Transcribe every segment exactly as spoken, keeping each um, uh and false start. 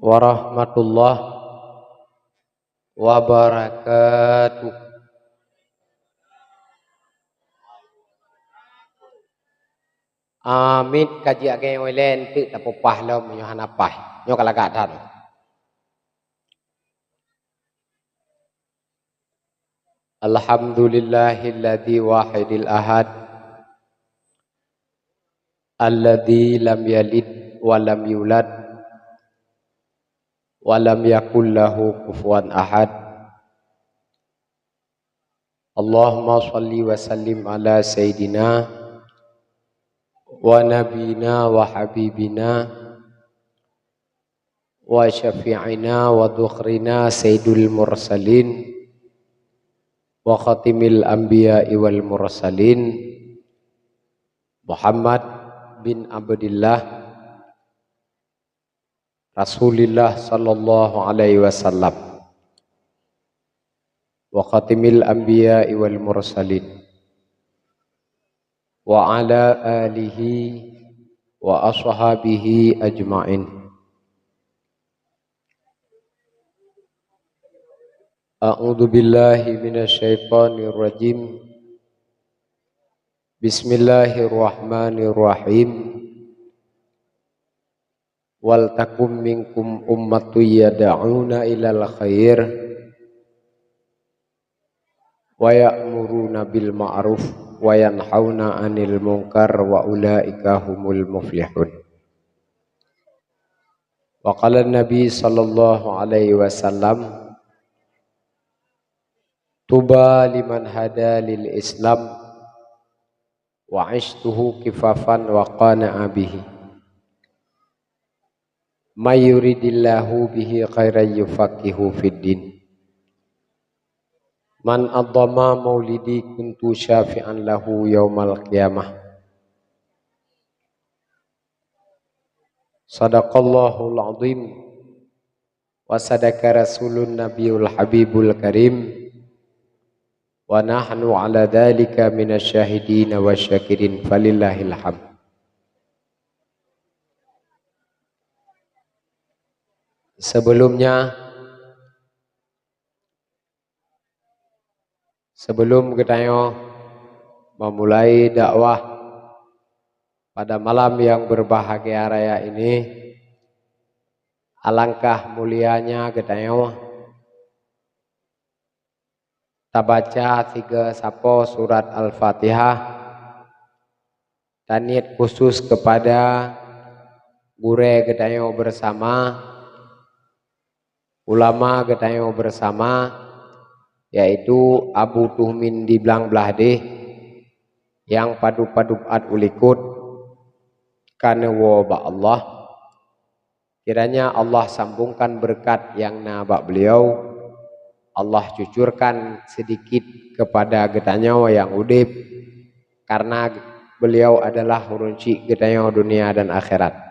Warahmatullahi wabarakatuh. Amit kaji ageng welen teuk tapupah lom nyoe hana paih. Nyoe ka lagak that. Alhamdulillahilladzi wahidil ahad, alladzi lam yalid wa lam yulad, wa lam yakul lahu kufuwan ahad. Allahumma shalli wa sallim ala sayyidina wa nabiyina wa habibina wa syafi'ina wa dhukhrina sayyidul mursalin wa khatimil anbiya'i wal mursalin, Muhammad bin Abdillah, Rasulillah sallallahu alaihi wasallam, wa khatimil anbiya'i wal mursalin, wa ala alihi wa ashabihi ajma'in. A'udzu billahi minasy syaithanir rajim. Bismillahirrahmanirrahim. Wal takum minkum ummatun yad'una ilal khair wa ya'muruna bil ma'ruf wa yanhauna 'anil munkar wa ulaika humul muflihun. Wa qala Nabi sallallahu alaihi wasallam, "Tuba liman hada lil Islam wa 'ishtuhu kifafan wa qana'a bihi. May yuridillahu bihi khairan yufaqihu fid din. Man 'azzama maulidi kuntu syafi'an lahu yaumal qiyamah." Sadaqallahul azim wa sadaqa rasulun nabiyul habibul karim, wa nahnu ala dzalika minasy syahidin wasyakirin, falillahil hamd. Sebelumnya, sebelum geutanyoe memulai dakwah pada malam yang berbahagia raya ini, alangkah mulianya geutanyoe tabaca sigoe sapo surat Al-Fatihah, taniet khusus kepada gurée geutanyoe bersama, ulama geutanyoe bersama, yaitu Abu Tuhmin di Blang Blahdeh, nyang padub-padub at u likot, ka neuwoe bak Allah. Kiranya Allah sambungkan beureukat nyang na bak beliau, Allah cucurkan sedikit kepada geutanyoe nyang udeb, karena beliau adalah ureuëng syik geutanyoe dunia dan akhirat.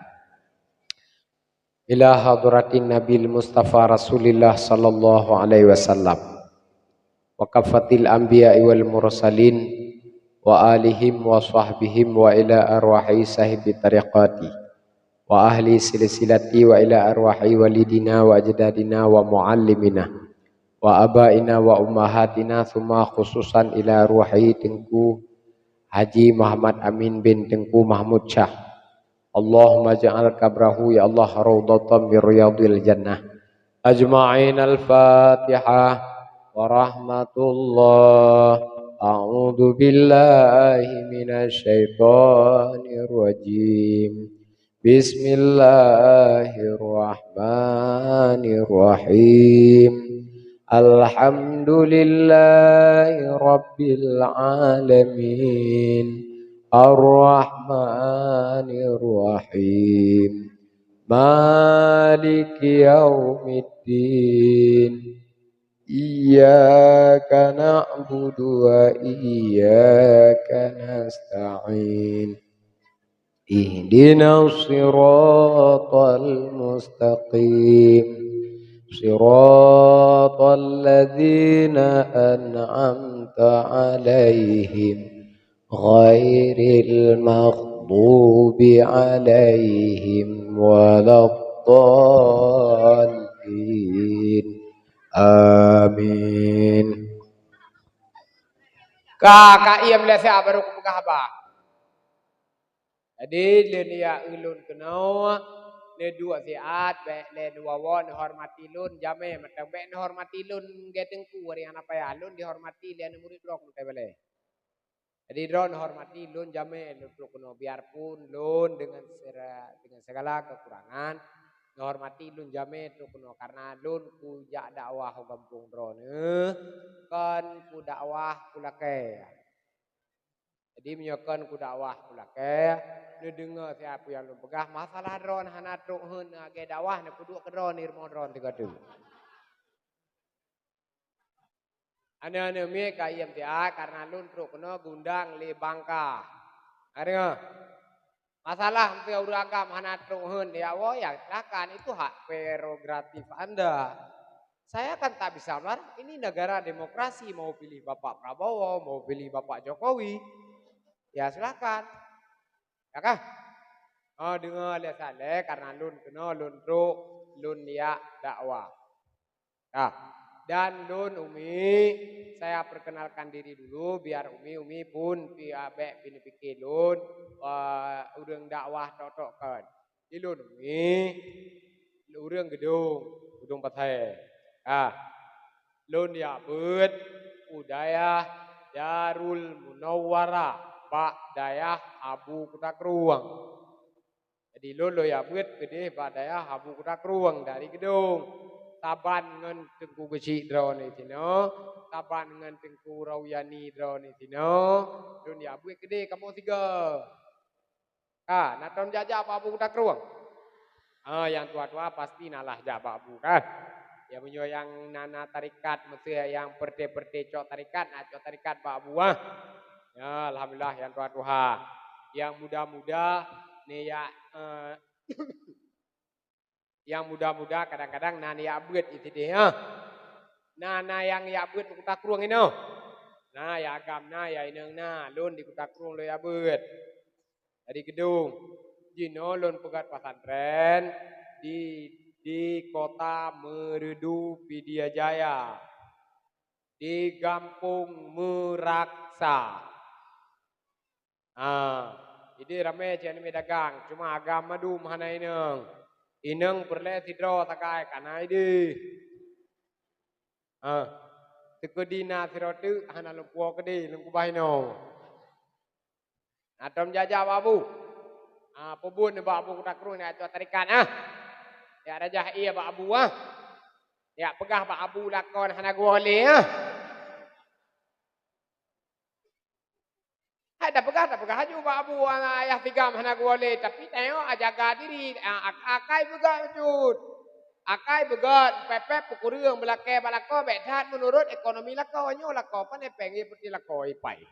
Ila hadratin Nabil Mustafa Rasulillah sallallahu alaihi wasallam, wa kaffatil anbiya'i wal mursalin, wa alihim wa sahbihim, wa ila arwahi sahibi tariqati, wa ahli silsilati, wa ila arwahi walidina wa ajdadina wa muallimina, wa abaina wa ummahatina, thumma khususan ila ruhi Teungku Haji Muhammad Amin bin Teungku Mahmud Syah. Allahumma ja'al qabrahu, ya Allah, raudhatan min riyadhil jannah. Ajma'in. Al-Fatihah. Warahmatullah. A'udzu billahi minasy syaithanir rajim. Bismillahirrahmanirrahim. Alhamdulillahi rabbil alamin. Arrahmanirrahim. Maliki yaumiddin. Iyyaka na'budu wa iyyaka nasta'in. Ihdinas siratal mustaqim. Siratal ladzina an'amta 'alaihim, ghairil maghdubi 'alaihim walad الضالين. آمين. Ka, ka iem lé siat baru kupeugah haba. Jadi, lôn ya ulôn keunoe, neuduek siat, bék lé neuwoe neuhormati lôn, jamé mantong bék neuhormati lôn lagée teungku, ureuëng hana payah, lôn dihormati lé aneuk murit droe mantong balée. Jadi, droe neuhormati lôn jamé lôn trok keunoe, biarpun lôn dengan sera-, dengan segala kekurangan, neuhormati lôn jamé trok keunoe, karena lôn kujak dakwah u gampông droeneuh, kon kudakwah kulakée. Jadi, meunyoe kon kudakwah kulakée, neudeungoe siat peue nyang lôn peugah, masalah droeneuh hana trok heuet lagée dakwah, neukuduek keu droeneuh rumoh droeneuh sigoe teuk. Aneuk-aneuk miet ka iem siat, karena lôn trok keunoe geundang lé bangka. Ka deungoe? Masalah meunyoe ureuëng agam hana trok heuet, ya woe, ya silakan, itu hak prerogatif Anda. Saya kan tak bisa melarang, ini negara demokrasi, mau pilih Bapak Prabowo, mau pilih Bapak Jokowi, ya silakan. Ya kah? Oh, deungoe lé saleh, karena lôn keunoe lôn trok, lôn jak dakwah. Nah, dan lôn Umi, saya perkenalkan diri dulu, biar Umi, Umi pun pi-, bék pih neupike lôn, eh, ureuëng dakwah tok-tok kon. Di lôn Umi, ureuëng Geudong, Geudong Pasé. Ah, lôn jak beuet u dayah Darul Munawwarah, bak dayah Abu Kuta Krueng. Jadi, lôn lôn jak beuet keudeh bak dayah Abu Kuta Krueng dari Geudong. Saban ngon Teungku Geuchik droeneuh sinoe, saban ngon Teungku Rauyani droeneuh sinoe, lôn jak beuet keudeh kamoe sigoe. Ka, na tom jak-jak bak Abu Kuta Krueng? Ah, nyang tuha-tuha pasti na lah jak bak Abu, kan? Ya, meunyoe nyang na, na tarekat, meusé nyang peureté-peureté cok tarekat, na cok tarekat bak Abu, ah. Ya, alhamdulillah, nyang tuha-tuha. Nyang muda-muda, ni ya, eh, nyang muda-muda kadang-kadang na jak beuet di sideh, ah. Na, na nyang jak beuet di Kuta Krueng inoe. Na, ya agam na, ya inong na, lôn di Kuta Krueng lôn jak beuet. Dari Geudong. Jinoe lôn peugét pesantren di, di kota Meureudu Pidie Jaya, di Gampông Meuraksa. Ah, ideh ramé cit aneuk miet dagang, cuma agam mandum hana inong. Inong peureulée sidroe sagai ka na ideh. Ah, teukeudi na sidroe teuk hana lôn puwoe keudeh, lôn keubah inoe. Na tom jak-jak bak Abu. Ah, peubuet nibak Abu Kuta Krueng, jak cok tarekat, ah. Jak rajah ie bak Abu, ah. Jak peugah bak Abu lakoe hana geuwoe lé, ah. Hai, tapeugah, tapeugah laju bak Abu, ayah sigam hana geuwoe lé, tapi tanyoe jaga diri, a-, a-, akai beugét bacut. Akai beugét, pép-pép peukureueng beulakée bak lakoe bék that meunurot ekonomi lakoe. Nyoe lakoe, pane péng ie peuti lakoe ipai.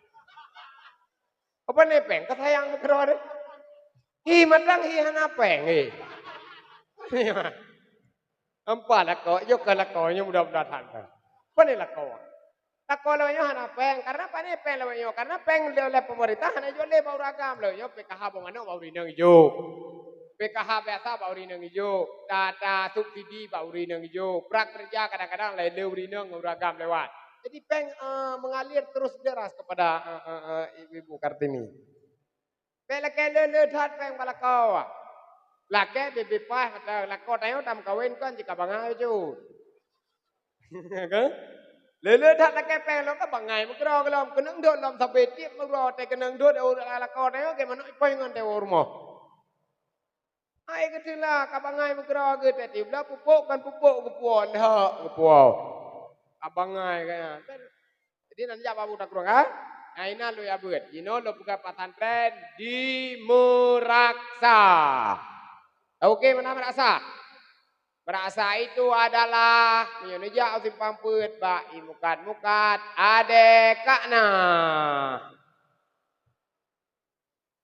Apa ni péng? Ka sayang meukeurah deh. Hi, matang hi hana péng, hi. Empat lakoe, yo ka lakoe nyoe mudah-mudahan kan. Pane lakoe? Lakoe lawét nyoe hana péng, karena pane péng lawét nyoe? Karena péng lé, lé pemerintah hana jok lé bak ureueng agam lawét nyoe, P K H boh manok bak ureueng inong ijok. P K H biasa bak ureueng inong ijok, ta, ta subsidi bak ureueng inong ijok. Prakerja kadang-kadang lé, lé ureueng inong ngon ureueng agam lewat. Jadi péng, eh, mengalir terus deras kepada, eh, eh, eh, Ibu Kartini. Bék lakée le-le that péng bak lakoe. Lakée bibit paih mata lakoe tanyoe tameukawen kon jika bangai bacut. Kan? Le-le that lakée péng lom ka bangai meukeurah gohlom, keunong dot lom sabe tiep meurah teuh keunong dot lakoe tanyoe geumanok ipoh ngon teuh u rumoh. Hai geuteula ka bangai meukeurah geuh teuh tiep la pupuk kon pupuk geupuwoe lhok geupuwoe. Ka bangai ka nyan. Jadi, nan jak bak Abu Kuta Krueng, ha? Nah, inan lôn jak beuet. Jinoe lôn peugah pesantren di Meuraksa. Tahu ke mana Meuraksa? Meuraksa itu adalah, meunyoe neujak u Simpang Peuet bak i Mukat-Mukat, Adé Kakna.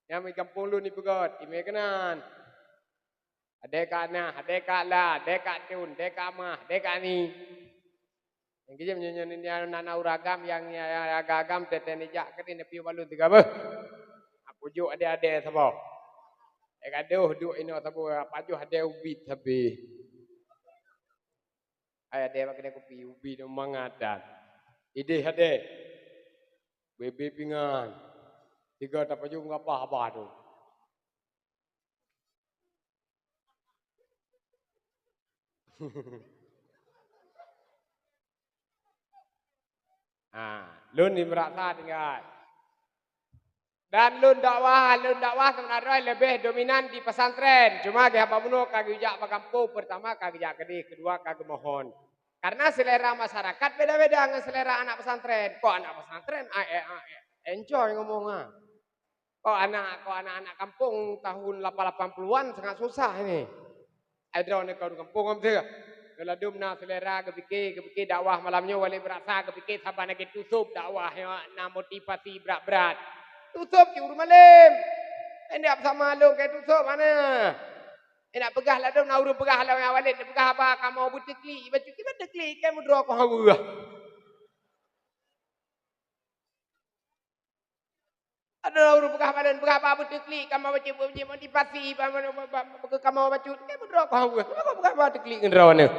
Nyang meugampông lôn ipeugét, imé keunan. Adé Kakna, Adé Kakla, Adé Kaktun, Adé Kakmah, Adé Kakni. Nyang keujeuet nyoe, nyoe, nyoe na, na ureueng agam nyang, nyang, nyang agam-agam teuntèe neujak keudeh neupiyôh bak lôn teuga beuh. Aku jok adé-adé saboh. Eh, gadoh duek inoe saboh, pajoh adèe ubit sabe. Hai adèe bak keuneuk kupi, ubit mangat dan. Idéh adèe. Bebe pingan. Tiga tapajoh meugapah abah tu. Ha, lôn di meurasa tinggai. Dan lôn dakwah, lôn dakwah seubeuna droe leubeh dominan di pesantren. Cuma geuh haba bunoe ka geujak bak gampông, peurtama ka geujak keudeh, keudua ka geumohon. Karena selera masyarakat beda-beda ngon selera anak pesantren. Kok anak pesantren, ai, ai, ai, enjoy ngomong, ha. Kok anak, kok anak-anak kampung tahun lapan, lapan puluhan sangat susah ini. Ai droeneuh ka ureueng kampung, am teuh. Ladum na selera geupike, geupike dakwah malam nyoe, waléh beurasa geupike saban lagèe tusôb dakwah nyoe na motivasi brat-brat. Tusôb cit ureueng malém. Indak sama lôn keu tusôb hana. Indak peugah ladum na ureueng peugah lom nyang walét, peugah haba kamoe beuteuklik, bacut kiban teuklik, keu meudroe keu haweueh. Adoe ureueng peugah badan, peugah ba beuteuklik, kamoe bacut, bacut motivasi, ba, ba, ba, ba, ba, kamoe bacut. Keu meudroe keu haweueh. Kenapa peugah ba beuteuklik ngon droeneuh?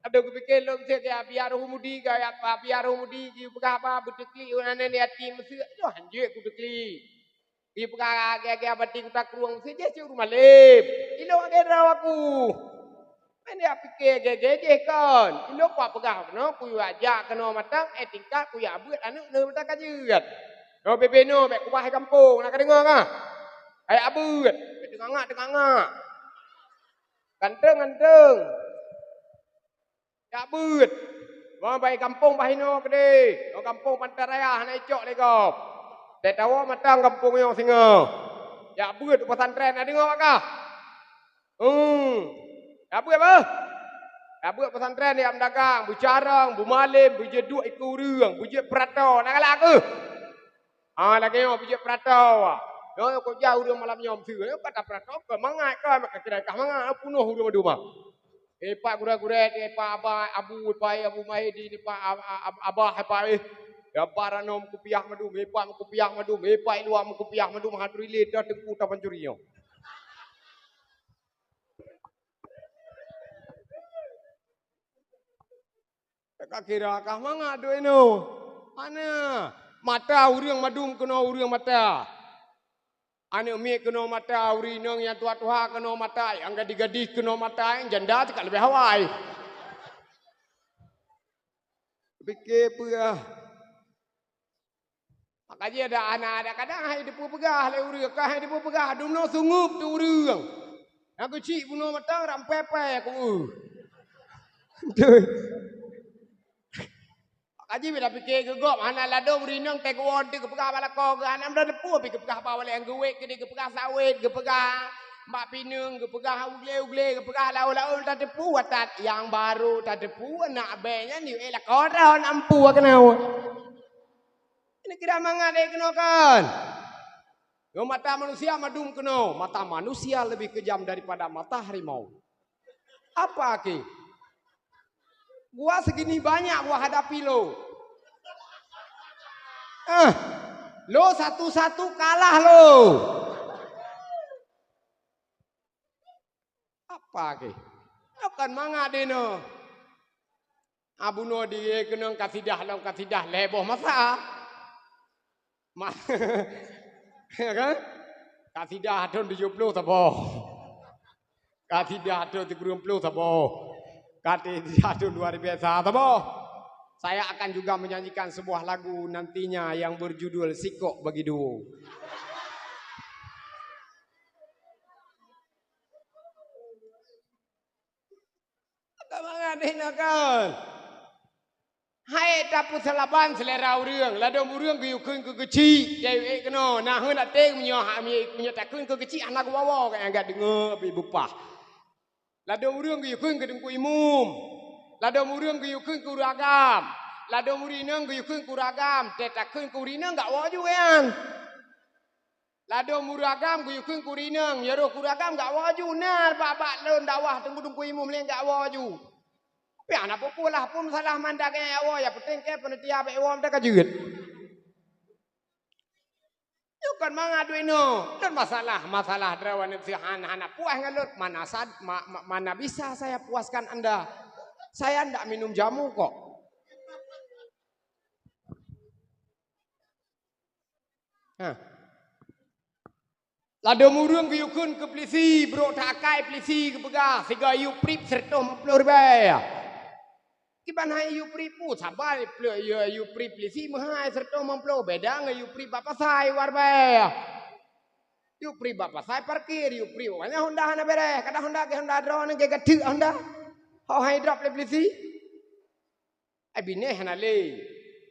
Adoe geupike lôn cit ya, biar Humudi gaya, biar Humudi geupeugah ba beuteuklik, ngon aneuk yatim meuseuk. Yoh, hanjeuet kuteuklik. Geupeugah gaya-gaya bati kuta krueng meuseuk, jih cit ureueng malém. Ilôn lagèe droe aku. Meunan pike gègèh jih kon. Ilôn kupeugah keunoe, kuyue jak keunoe mantong, eh, tingkat kuyue beuet aneuk neuh mantong ka jeuet. Nyoe bebe nyoe bèk kubah gampông, na ka deungoe kah? Kajak beuet, bèk teungangak-teungangak. Ganteng-ganteng. Jak beuet. Nyoe bak gampông bah inoe keudeh. Nyoe gampông Pantai Raya hana icok lé gob. Teuh tawoe mantong gampông nyoe singoh. Jak beuet u pesantren, na deungoe bak kah? Hmm. Dak beuet beuh. Dak beuet pesantren, dak meudagang, beucarông, beumalém, beujeuet duek ikeu ureueng, beujeuet peurato, na galak keuh. Ha, lagèe nyoe beujeuet peurato. Nyoe kujak ureueng malam nyoe meuseue. Nyoe ka tapeurato, ka mangat ka, maka kira kah mangat, punoh ureueng mandum. Ipak gurèe-gurèe, ipak abah, abu, ipak abu Mahidi, ipak ab-, ab-, abah, ipak eh. Ipak ranom kupiah mandum, ipak kupiah mandum, ipak luwa kupiah mandum, hadri lé dah teungku tapancuri nyoe. Ka kira kah mangat duek inoe. Hana. Mata ureueng mandum keunoe ureueng mata. Aneuk miet keunoe mata, ureueng inong nyang tuha-tuha keunoe mata, nyang gadih-gadih keunoe mata, nyang janda cit ka leubeh awai. Pike peue ah. Maka jih ada aneuk, ada kadang hai teupeu peugah lé ureueng, ka hai teupeu peugah, dumnoe sungup tu ureueng. Nyang keuchik bunoe mantong rampai-pai aku. Beutôi. Maka jih bila pike keu gob, hana ladom ureueng inong teuh geuwoe teuh geupeugah bak lakoe geuh, hana meuteupeu pih geupeugah bak walek nyang geuwet keudeh, geupeugah sawét, geupeugah bak pineung, geupeugah u glé-u glé, geupeugah laôt-laôt, meuteupeu that nyang barô tateupeu aneuk bèe nyan yue lakoe droe nampu keunoe. Ini kira mangat deh keunoe kan? Nyoe mata manusia mandum keunoe, mata manusia lebih kejam daripada mata harimau. Apa akhé? Gua segini banyak gua hadapi lo. Eh, lo satu-satu kalah lo. Apa akhé? Nyoe kan mangat dinoe. Abunoe di keunong kasidah lom kasidah lhèe boh masa. Ma-, ya kan? Kasidah thôn tujuh puluh saboh. Kasidah thôn tiga puluh saboh. Kasidah thôn luar biasa saboh. Saya akan juga menyanyikan sebuah lagu nantinya yang berjudul Sikok Bagi Duo. Ka mangat deh na kan. Hai tapeuseulaban seulera ureueng, ladom ureueng geuyue kheun keu keuchik, jai ék keunoe, na heuet até meunyoe ha-, meunyoe takheun keu keuchik hana geuwoe-woe, ka nyang ka deungoe bit beupah. Ladom ureueng geuyue kheun keu teungku imum. Ladom ureueng geuyue kheun keu ureueng agam. Ladom ureueng inong geuyue kheun keu ureueng agam, teuh takheun keu ureueng inong gak woe ju nyan. Ladom ureueng agam geuyue kheun keu ureueng inong, ya roh keu ureueng agam gak woe ju, na bak-bak lôn dakwah teungku-teungku imum lé gak woe ju. Tapi hana peue-peue lah, peue masalah mantong nyang woe, nyang penting keu panitia bèk woe mantong ka jeuet. Lôn kon mangat duek nyoe. Lôn masalah, masalah droe nyoe si han-, hana puas ngon lôn. Mana sad-, ma-, ma-, mana bisa saya puaskan Anda? Saya ndak minum jamu kok. Hah. Ladôm ureuëng geuyue kheun keu peulisi, brok that akai peulisi geupeugah, sigoe yue prip sireutôh limong ploh ribèe. Kiban hai yue prip, uh, saban pleueh yue, yue prip peulisi meuhai sireutôh limong ploh, beda ngon yue prip bak pasai dua ribèe. Yue prip bak pasai parkir, yue prip awaknyan honda hana bereh, kadang honda keu honda droeneuh keu gateuk honda. Ho hai drop lé peulisi. Ai binéh hana lé.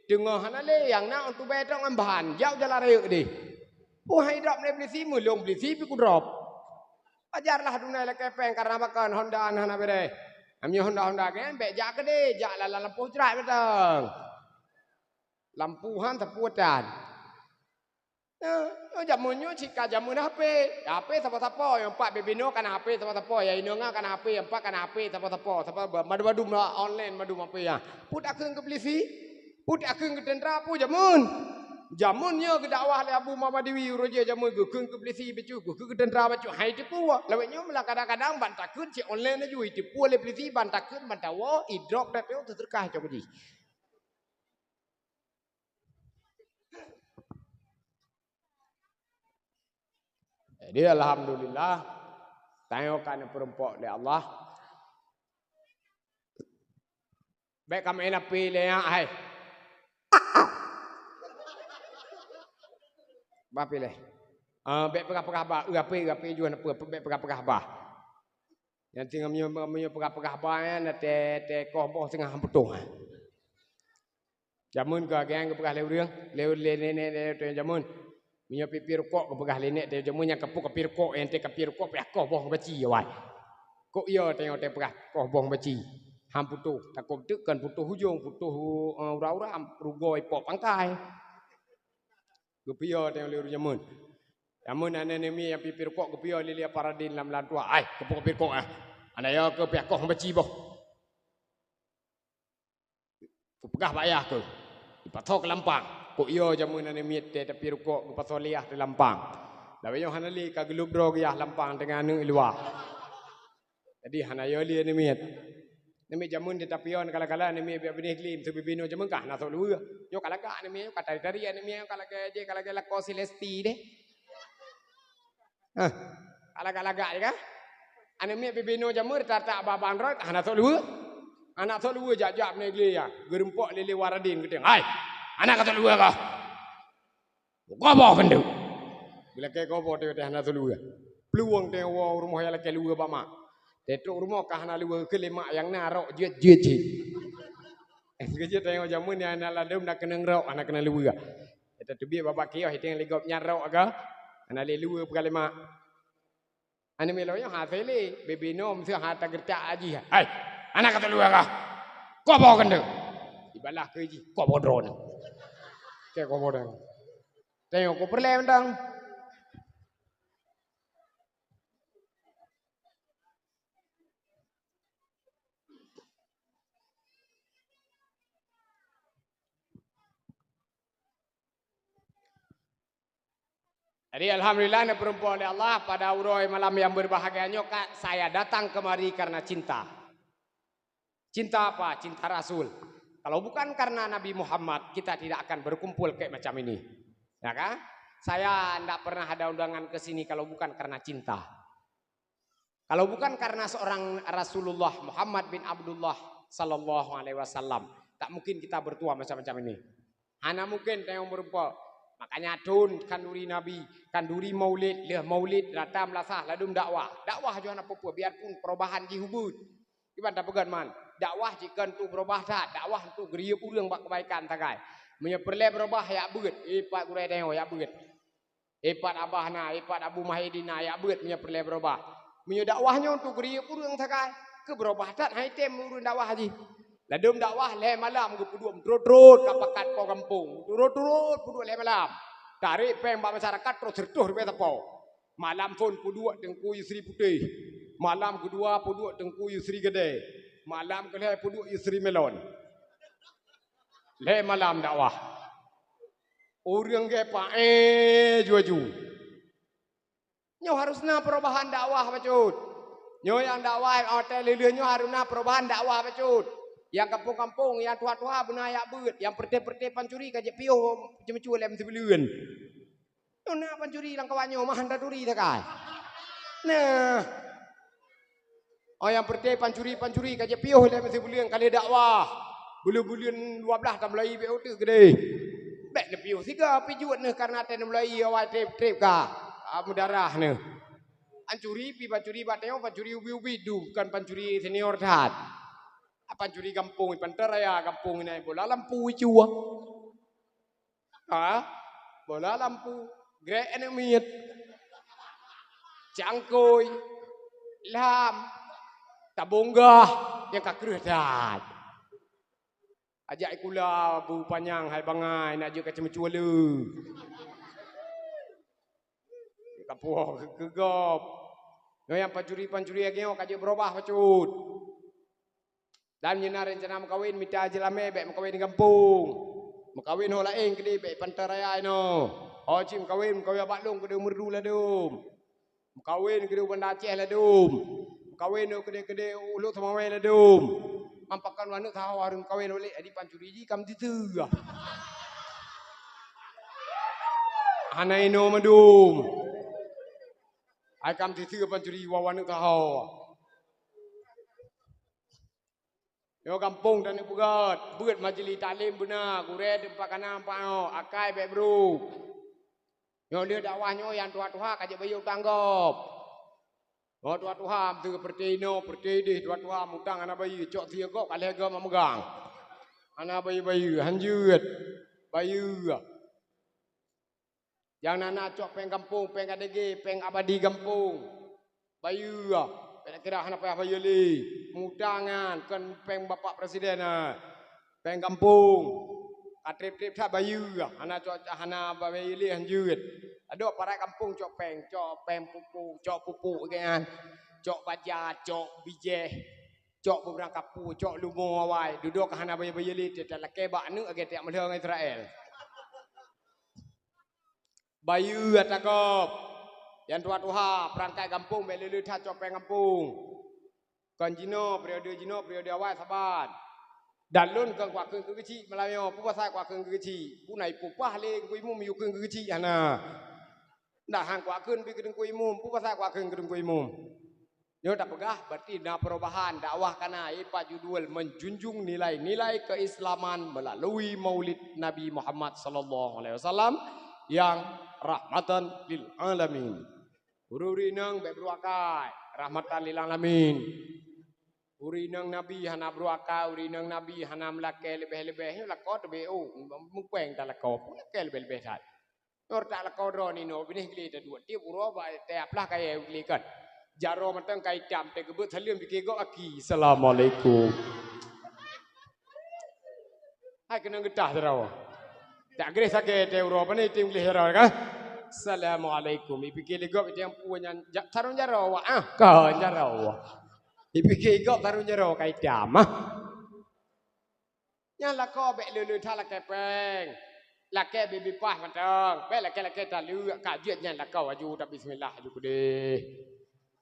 Teungoh hana lé, nyang na ôn tubèe trok ngon ban, jak u jalan rayeuk deh. Peue hai drop lé peulisi, meulông peulisi pih kudrop. Ajarlah dunai lakèe pèng karena pakon honda hana bereh. Meunyoe honda-honda nyan bèk jak keudeh, jak lam lampôh jrat mantong. Lampu han sapeue tan. Nah, jameun nyoe cit ka jameun H P. H P sapo-sapo, nyang pat bibinoe kan H P sapo-sapo, nyang inong kan H P, nyang pat kan H P sapo-sapo, sapo madum-madum lah online madum H P nyan. Peue takheun keu peulisi? Peue takheun keu teuntra peue jameun? Jameun nyoe geudakwah lé Abu Muhammad Dewi uroe jih jameun geukheun keu peulisi bacut, geukheun keu teuntra bacut. Hai teupeu, lawét nyoe meulah kadang-kadang ban takheun cit online laju, iteupeu lé peulisi ban takheun ban tawoe, idrop dat nyoe teuteukah cok jih. Jadi alhamdulillah, tanyoe ka neupeurumpok lé Allah. Bèk ka meu'en api lé nyak hai. Bah pi lé. Ah, bèk peugah-peugah bah, eu api, eu api juan apa, bèk peugah-peugah bah. Nyang tinggai meunyoe, meunyoe peugah-peugah bah nyan, teuh, teuh koh boh teungoh han putôh. Jameun keu agian geupeugah lé ureueng, lé, lé nenek, lé, lé jameun. Meunyoe piep-piep rukok geupeugah lé nenek teuh jameun nyang kapeue kapiep rukok, nyang teuh kapiep rukok payah koh boh baci awai. Kok iya teuh nyang teuh peugah koh boh baci. Han putôh, takot teuk kan putôh ujong, putôh, eh, uram-uram, rugoe ipok pangkai. Geupiôh teuh lé ureueng jameun. Jameun aneuk miet nyang piep-piep rukok geupiôh lé, lé Paradin lam, lam tuha. Ai, kapeue kapiep rukok ah. Aneuk iya keu payah koh baci boh. Kupeugah bak ayah keuh, "Ipasoe keu lampang." Kok iya jameun aneuk miet teuh tapi rukok geupasoe lé ayah di lampang. Lawét nyoe hana lé ka geulôb droe geuh lampang teungoh aneuk i luwa. Jadi hana yo lé aneuk miet. Aneuk miet jameun di tapion kala-kala aneuk miet biak binéh klim, seubi-binoe jameun ka hana sok luweue. Nyoe ka lagak aneuk miet, nyoe ka tari-tari aneuk miet, nyoe ka lagak jih, ka lagak lakoe Celesti deh. Hah, ka lagak-lagak je kah? Aneuk miet bibinoe jameun tatak babang droe ka hana sok luweue. Hana sok luweue jak-jak beuneugli ya, geurumpok lé, lé Waradin geuteung. "Hai, hana ka sok luweue kah? Koh boh keuneuk." Geulakèe koh boh teuh hana sok luweue. Plueng teuh woe rumoh nyang lakèe luweue bak mak. Teutrok rumoh ka hana luweue keu lé mak nyang na rok jeuet-jeuet cit. Geujeuet teuh jameun nyang na ladôm na keunong rok, hana keunong luweue. Teubiet babah kios iteng lé gobnyan rok ka, hana lé luweue peugah lé mak. Aneuk miet lôn nyoe hase lé, bibinoe miseue hana tageureutak jih. "Hai, hana ka taluwa kah? Koh boh keuneuk!" Ibalah keu jih, "Koh boh droeneuh!" Keu koh boh droeneuh. Tanyoe ku peureulèe mantong. Jadi, alhamdulillah, neupeurumpok lé Allah, pada uroe malam yang berbahagia nyoe ka saya datang kemari karena cinta. Cinta apa? Cinta Rasul. Kalau bukan karena Nabi Muhammad, kita tidak akan berkumpul kayak macam ini. Ya kan? Saya ndak pernah ada undangan ke sini kalau bukan karena cinta. Kalau bukan karena seorang Rasulullah Muhammad bin Abdullah sallallahu alaihi wasallam, tak mungkin kita bertua macam-macam ini. Hana mungkin tanyoe meurumpok. Makanya thon khanduri Nabi, khanduri Maulid, lheueh Maulid rata meulasah ladum dakwah. Dakwah jih hana peue-peue, biarpun perubahan jih ubit. Kiban tapeugah man, dakwah jih kon untuk beurubah that, dakwah untuk geuriyeuk ureueng bak keubaikan sagai. Meunyoe peureulèe beurubah, yak beuet, ipat gurèe tanyoe yak beuet. Ipat abah na, ipat Abu Mahidin na, yak beuet meunyoe peureulèe beurubah. Meunyoe dakwah nyoe untuk geuriyeuk ureueng sagai, keu beurubah that hai tem ureueng dakwah jih. Ladum dakwah lhèe malam geupeuduek meuturot-turot ka pakat po gampông. Turot-turot peuduek lhèe malam. Tarek pèng bak masyarakat troh sireutoh ribèe sapo. Malam phôn peuduek Teungku Yusri Putéh. Malam keudua peuduek Teungku Yusri Geudèe. Malam keulhèe peuduek Yusri Melon. Lhèe malam dakwah. Ureuëng gét paéh ju-aju. Nyoe harus na perubahan dakwah bacut. Nyoe nyang dakwah watée lheueh nyoe harus na perubahan dakwah bacut. Nyang kampung-kampung, nyang tuha-tuha beuna jak beuet, nyang peureté-peureté pancuri ka jeuet piôh ceumeucue lé meusibuleuen. Nyoe na pancuri lam kawan nyoe mah hana turi sagai. Nah. Oh, nyang peureté pancuri-pancuri ka jeuet piôh lé meusibuleuen ka lheueh dakwah. Buleuen-buleuen dua blaih tamulai bék uteuk keudeh. Bék neupiôh siga pih jeuet neuh kareuna tée neumulai awai treb-treb ka. Ah, meudarah neuh. Pancuri pih pancuri bak tanyoe pancuri ubi-ubi dum kon pancuri senior that. Ah, pancuri gampông, Pantai Raya gampông inai bola lampu icue. Ha? Bola lampu, grek aneuk miet, cangkôi, lam, tabong gah nyang ka kreueh that. Ajak ikula bu panyang hai bangai nak jeuet ka ceumeucue le. Ka puwoe keu gob. Nyoe nyang pancuri-pancuri lagée nyoe ka jeuet beurubah bacut. Dan meunyoe na reuncana meukawen, mita jeulamé bék meukawen di gampông. Meukawen ho laén keudeh bék Pantai Raya inoe. Ho cit meukawen, meukawen bak lôn keudeh Meureudu ladôm. Meukawen keudeh Banda Aceh ladôm. Meukawen keudeh-keudeh u Lhokseumawe ladôm. Ngon pakon aneuk saho hareuem meukawen oleh adi pancuri jih kam titeue. Hana inoe mandum. Ai kam titeue pancuri wawa aneuk saho. Nyoe gampông taneuk peugét, beuet majelis taklim beuna, gurée teumpat kana, teumpat nyoe, akai bék brôk. Nyoe lheueh dakwah nyoe nyang tuha-tuha ka jeuet bayeue utang gob. Nyoe tuha-tuha meuteue peureute inoe, peureute ideh, tuha-tuha mutang hana bayeue, cok sie gob ka lhée gob meumegang. Hana bayeue-bayeue, han jeuet. Bayeue. Nyang na-na cok péng gampông, péng A D G, péng abadi gampông. Bayeue, péng kira hana payah bayeue lé. Meutangan kon péng Bapak Presiden, ha. Péng gampông. Ka treb-treb that bayeue, hana cok, hana bayeue lé han jeuet. Adoe parat gampông cok péng, cok péng pupuk, cok pupuk gét nyan. Cok baja, cok bijéh, cok beubrang kapu, cok lumo awai. Dudoe ka hana bayeue-bayeue lé, teutalakée bak aneuk lagée tiek meulheueng Israel. Bayeue ata gob. Nyang tuha-tuha, peurangkat gampông bék le-le that cok péng gampông. Kon jinoe, periode jinoe, periode awai saban. Dan lôn kon kuakheun keu keuchik malam nyoe, peue pasai kuakheun keu keuchik? Peue na ipupah lé Teungku Imum yue kheun keu keuchik hana? Nah, han kuakheun bri keu Teungku Imum, peue pasai kuakheun keu Teungku Imum? Nyoe tapeugah, berarti na perubahan dakwah kana, ipat judul menjunjung nilai-nilai keislaman melalui Maulid Nabi Muhammad sallallahu alaihi wasallam yang rahmatan lil alamin. Ureuëng inong bék beuruakai, rahmatan lil alamin. Ureuëng inong Nabi hana beuruakai, ureuëng inong Nabi hana meulakée leubeh-leubeh. Nyoe lakoe teubiet, oh, mupeng talakoe, pun lakée leubeh-leubeh that. Nyoe tak lakoe droe ninoe binéh glé taduek. Tieb uroe bak tayap lah kayée glé kan. Jaroe mantong ka itam, teugeubeuet saleuem pike gob aki. Assalamualaikum. Hai keunong geutah sidroe. Tak greh sagai teuh uroe pane item gleh sidroe kan. Assalamualaikum. Ipike lé gob item pue nyan sarong jaroe wak ah. Ka jaroe wak. Ipike gob sarong jaroe ka itam ah. Nyan lakoe bék le-le that lakée péng. Lakée bibi pah mantong. Bék lakée-lakée taleuek ka jeuet nyan lakoe aju tabismillah aju keudeh.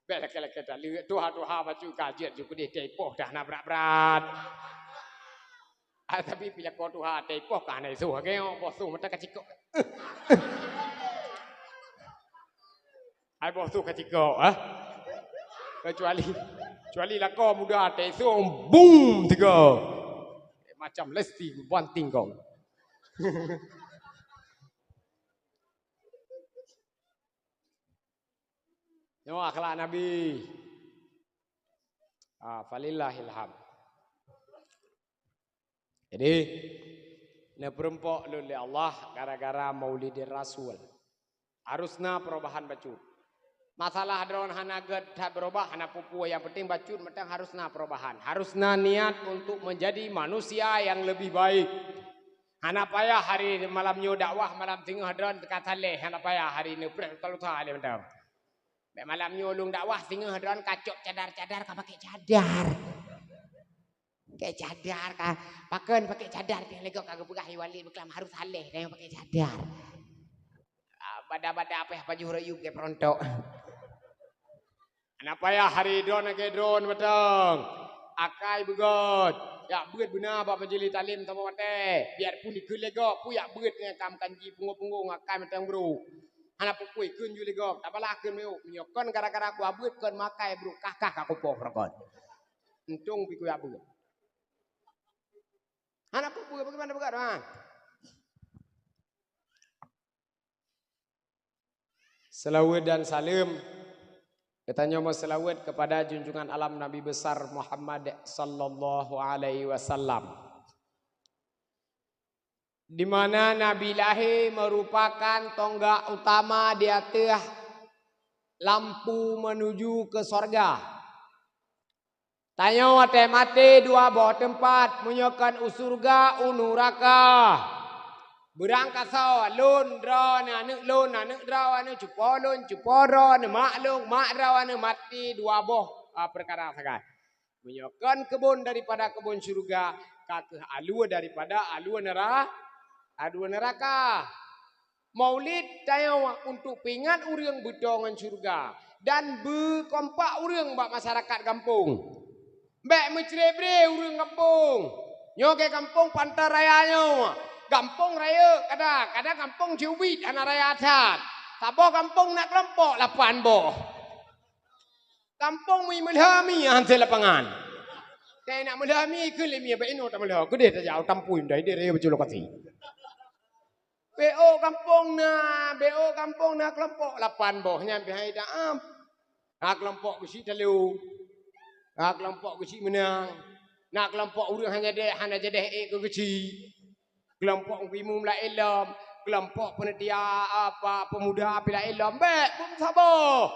Bék lakée-lakée taleuek tuha-tuha bacut ka jeuet aju keudeh teupoh dah na brat-brat. Ah, tapi pih lakoe tuha teupoh ka hana isoh lagée nyoe boh soh mata ka cikok. Hai boh soh ka cikok ah. Kecuali, kecuali lakoe muda teusoh bum tiga. Macam Lesti banting kong. Nyoe akhlak Nabi. Ah, falillahil hamd. Jadi, neupeurumpok lôn lé Allah gara-gara Maulidir Rasul. Harus na perubahan bacut. Masalah droen hana gét that beurubah, hana peue-peue, nyang penting bacut mantong harus na perubahan. Harus na niat untuk menjadi manusia yang lebih baik. Hana payah hari malam nyoe dakwah, malam singoh droen teuka saleh, hana payah hari nyoe preh teuka lusa lé mantong. Bék malam nyoe lôn dakwah, singoh droen ka cok cadar-cadar, ka pakai cadar. Pakai cadar ka. Pakon pakai cadar, pih lego ka geupeugah i wali beuklam harus saleh dan pakai cadar. Ah, bada-bada apa pajoh rayu ke perontok. Hana payah hari droen lagèe droen batang. Akai beugöt. Jak beuet beuna bak majlis taklim saboh watèe. Biarpun dikeue lego, pun jak beuet nyan kam kanji punggong-punggong akai mantong brôk. Hana peue-peue kheun ju lego. Tabalah kheun miyueb. Meunyoe kon gara-gara ku beuet kon makai brôk kah-kah ka kupoh rokon. Untông pih ku jak beuet. Hana peue-peue bagaimana beugöt, ha? Selawat dan salam. Geutanyoe meuselawat kepada junjungan alam Nabi besar Muhammad sallallahu alaihi wasallam. Di mana Nabi lahé merupakan tonggak utama di ateueh lampu menuju ke sorga. Tanyoe watèe maté dua boh teumpat, meunyoe kon u syeuruga, u nuraka. Beurangkasoe, lôn, droeneuh, aneuk lôn, aneuk droeneuh, cupo lôn, cupo droeneuh, mak lôn, mak droeneuh, maté dua boh, a, peukara sagai. Meunyoe kon keubon daripada keubon syeuruga, ka kheueh alue daripada alue neura-, alue neuraka. Maulid tanyoe untuk peuingat ureueng beutôi ngon syeuruga dan beukompak ureueng bak masyarakat gampông. Bèk meucre-bre ureueng gampông. Nyoe gèt gampông Panton Raya nyoe. Gampông rayeuk kada, kada gampông siubiet hana raya that. Saboh gampông na keulompok lapan boh. Gampông mi meulhami han se lapangan. Teuh nak meulhami keu lé mi bèk inoe tameulhö. Keudeh tajak u tampui ndai deh raya beujeuet lokasi. Bèk ôk gampông na, bèk ôk gampông na keulompok lapan boh nyan pih hai daam. Na keulompok geuchik talo. Na keulompok geuchik meunang. Na keulompok ureueng hana jadeh, hana jadeh ék keu geuchik. Keulompok imum laén lom, keulompok panitia apa pemuda pih laén lom. Bèk, beusaboh.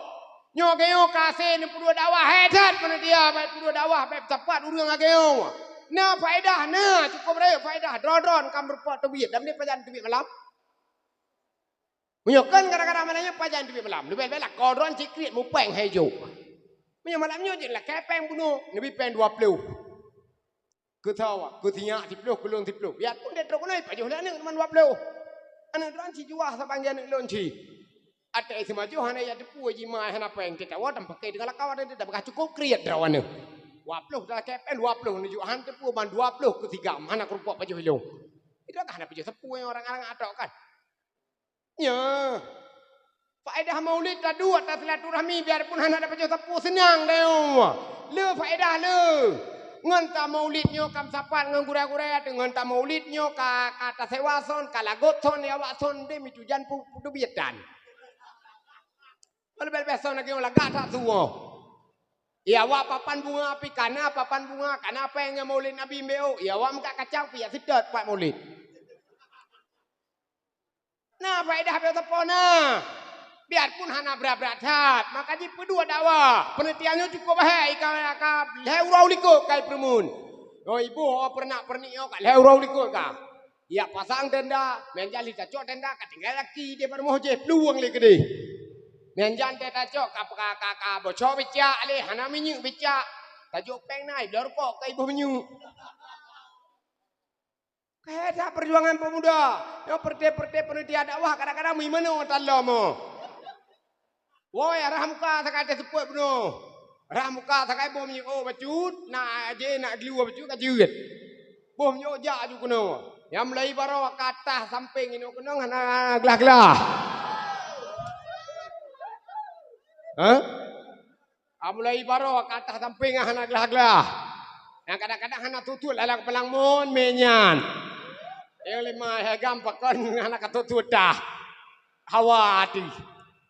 Nyoe geuh nyoe ka asèe neupeuduek dakwah, hai that panitia, bèk peuduek dakwah, bèk peusapat ureueng lagèe nyoe. Na faedah, na cukôp rayeuk faedah. Droe-droe ka meurumpok teubiet, dan ni pajan teubiet malam. Meunyoe kon gara-gara malam nyoe pajan teubiet malam. Leubeh-leubeh lakoe droe sikriet mupéng hai jok. Meunyoe malam nyoe jeuet lakèe péng bunoe, neubi péng dua ploh. Keu sawa, keu sinyak siploh, keu lôn siploh. Biarpun deh trok keunoe pajoh lé aneuk teuma dua ploh. Aneuk droe sijuah saban jih aneuk lôn cit. Até seumajoh hana jak teupeu jih ma hana péng teuh tawa dan paké deungon lakau até teuh beugah cukôp kriet droe aneuk. Dua ploh dah lakèe péng dua ploh neujok han teupeu ban dua ploh keu sigam hana keurumpok pajoh ilong. Itu kan hana pajoh teupeu nyang orang-orang atok kan. Nyoe. Faedah maulid taduek tasilaturahmi biarpun hana tapajoh sapeue seunang tayue. Le faedah le. Ngon tamaulid nyoe ka meusapat ngon gurèe-gurèe, ngon tamaulid nyoe ka, ka tasewa son, ka lagot son, ya awak son deh meutujan pu-, puteubiet tan. Leubeh-leubeh son lagèe nyoe lagak that suoh. Ya awak papan bunga pih kana papan bunga, kana péng ngon maulid Nabi meubeuk. Ya awak meukat kacau pih ya seutôt pat maulid. Na faedah pih sapeue na. Biarpun hana brat-brat that, maka jipeuduek dakwah. Peuneutia nyoe cukôp bahé ka, ka lhèe uroe likot kai peureumeun. Oh iboh oh peurenak-peurenik nyoe ka lhèe uroe likot ka. Yak pasang tenda, meunjan lé tacok tenda ka tinggai laki di rumoh jih plueng lé keudeh. Meunjan teh tacok ka, ka, ka, ka bocok bicak lé hana minyeuk bicak. Tajok péng na ibloe rukok ka iboh minyeuk. Kaya that peujuangan peumuda. Nyoe peureuté-peureuté peuneutia dakwah kadang-kadang meuimeunoe tan lom. Woi, rhah muka sakai teuseupôt bunoe. Rhah muka sakai boh minyeuk oh bacut, na aje na glue bacut ka jeuet. Boh minyeuk jak aju keunoe. Nyang mulai baroe ka atah sampéng inoe keunong hana glah-glah. Hah? Amulai baroe ka atah sampéng hana glah-glah. Nyang kadang-kadang hana tutuet lalak palang mon mé nyan. Nyang lima hagam pakon hana ka tutuet tah. Hawa até.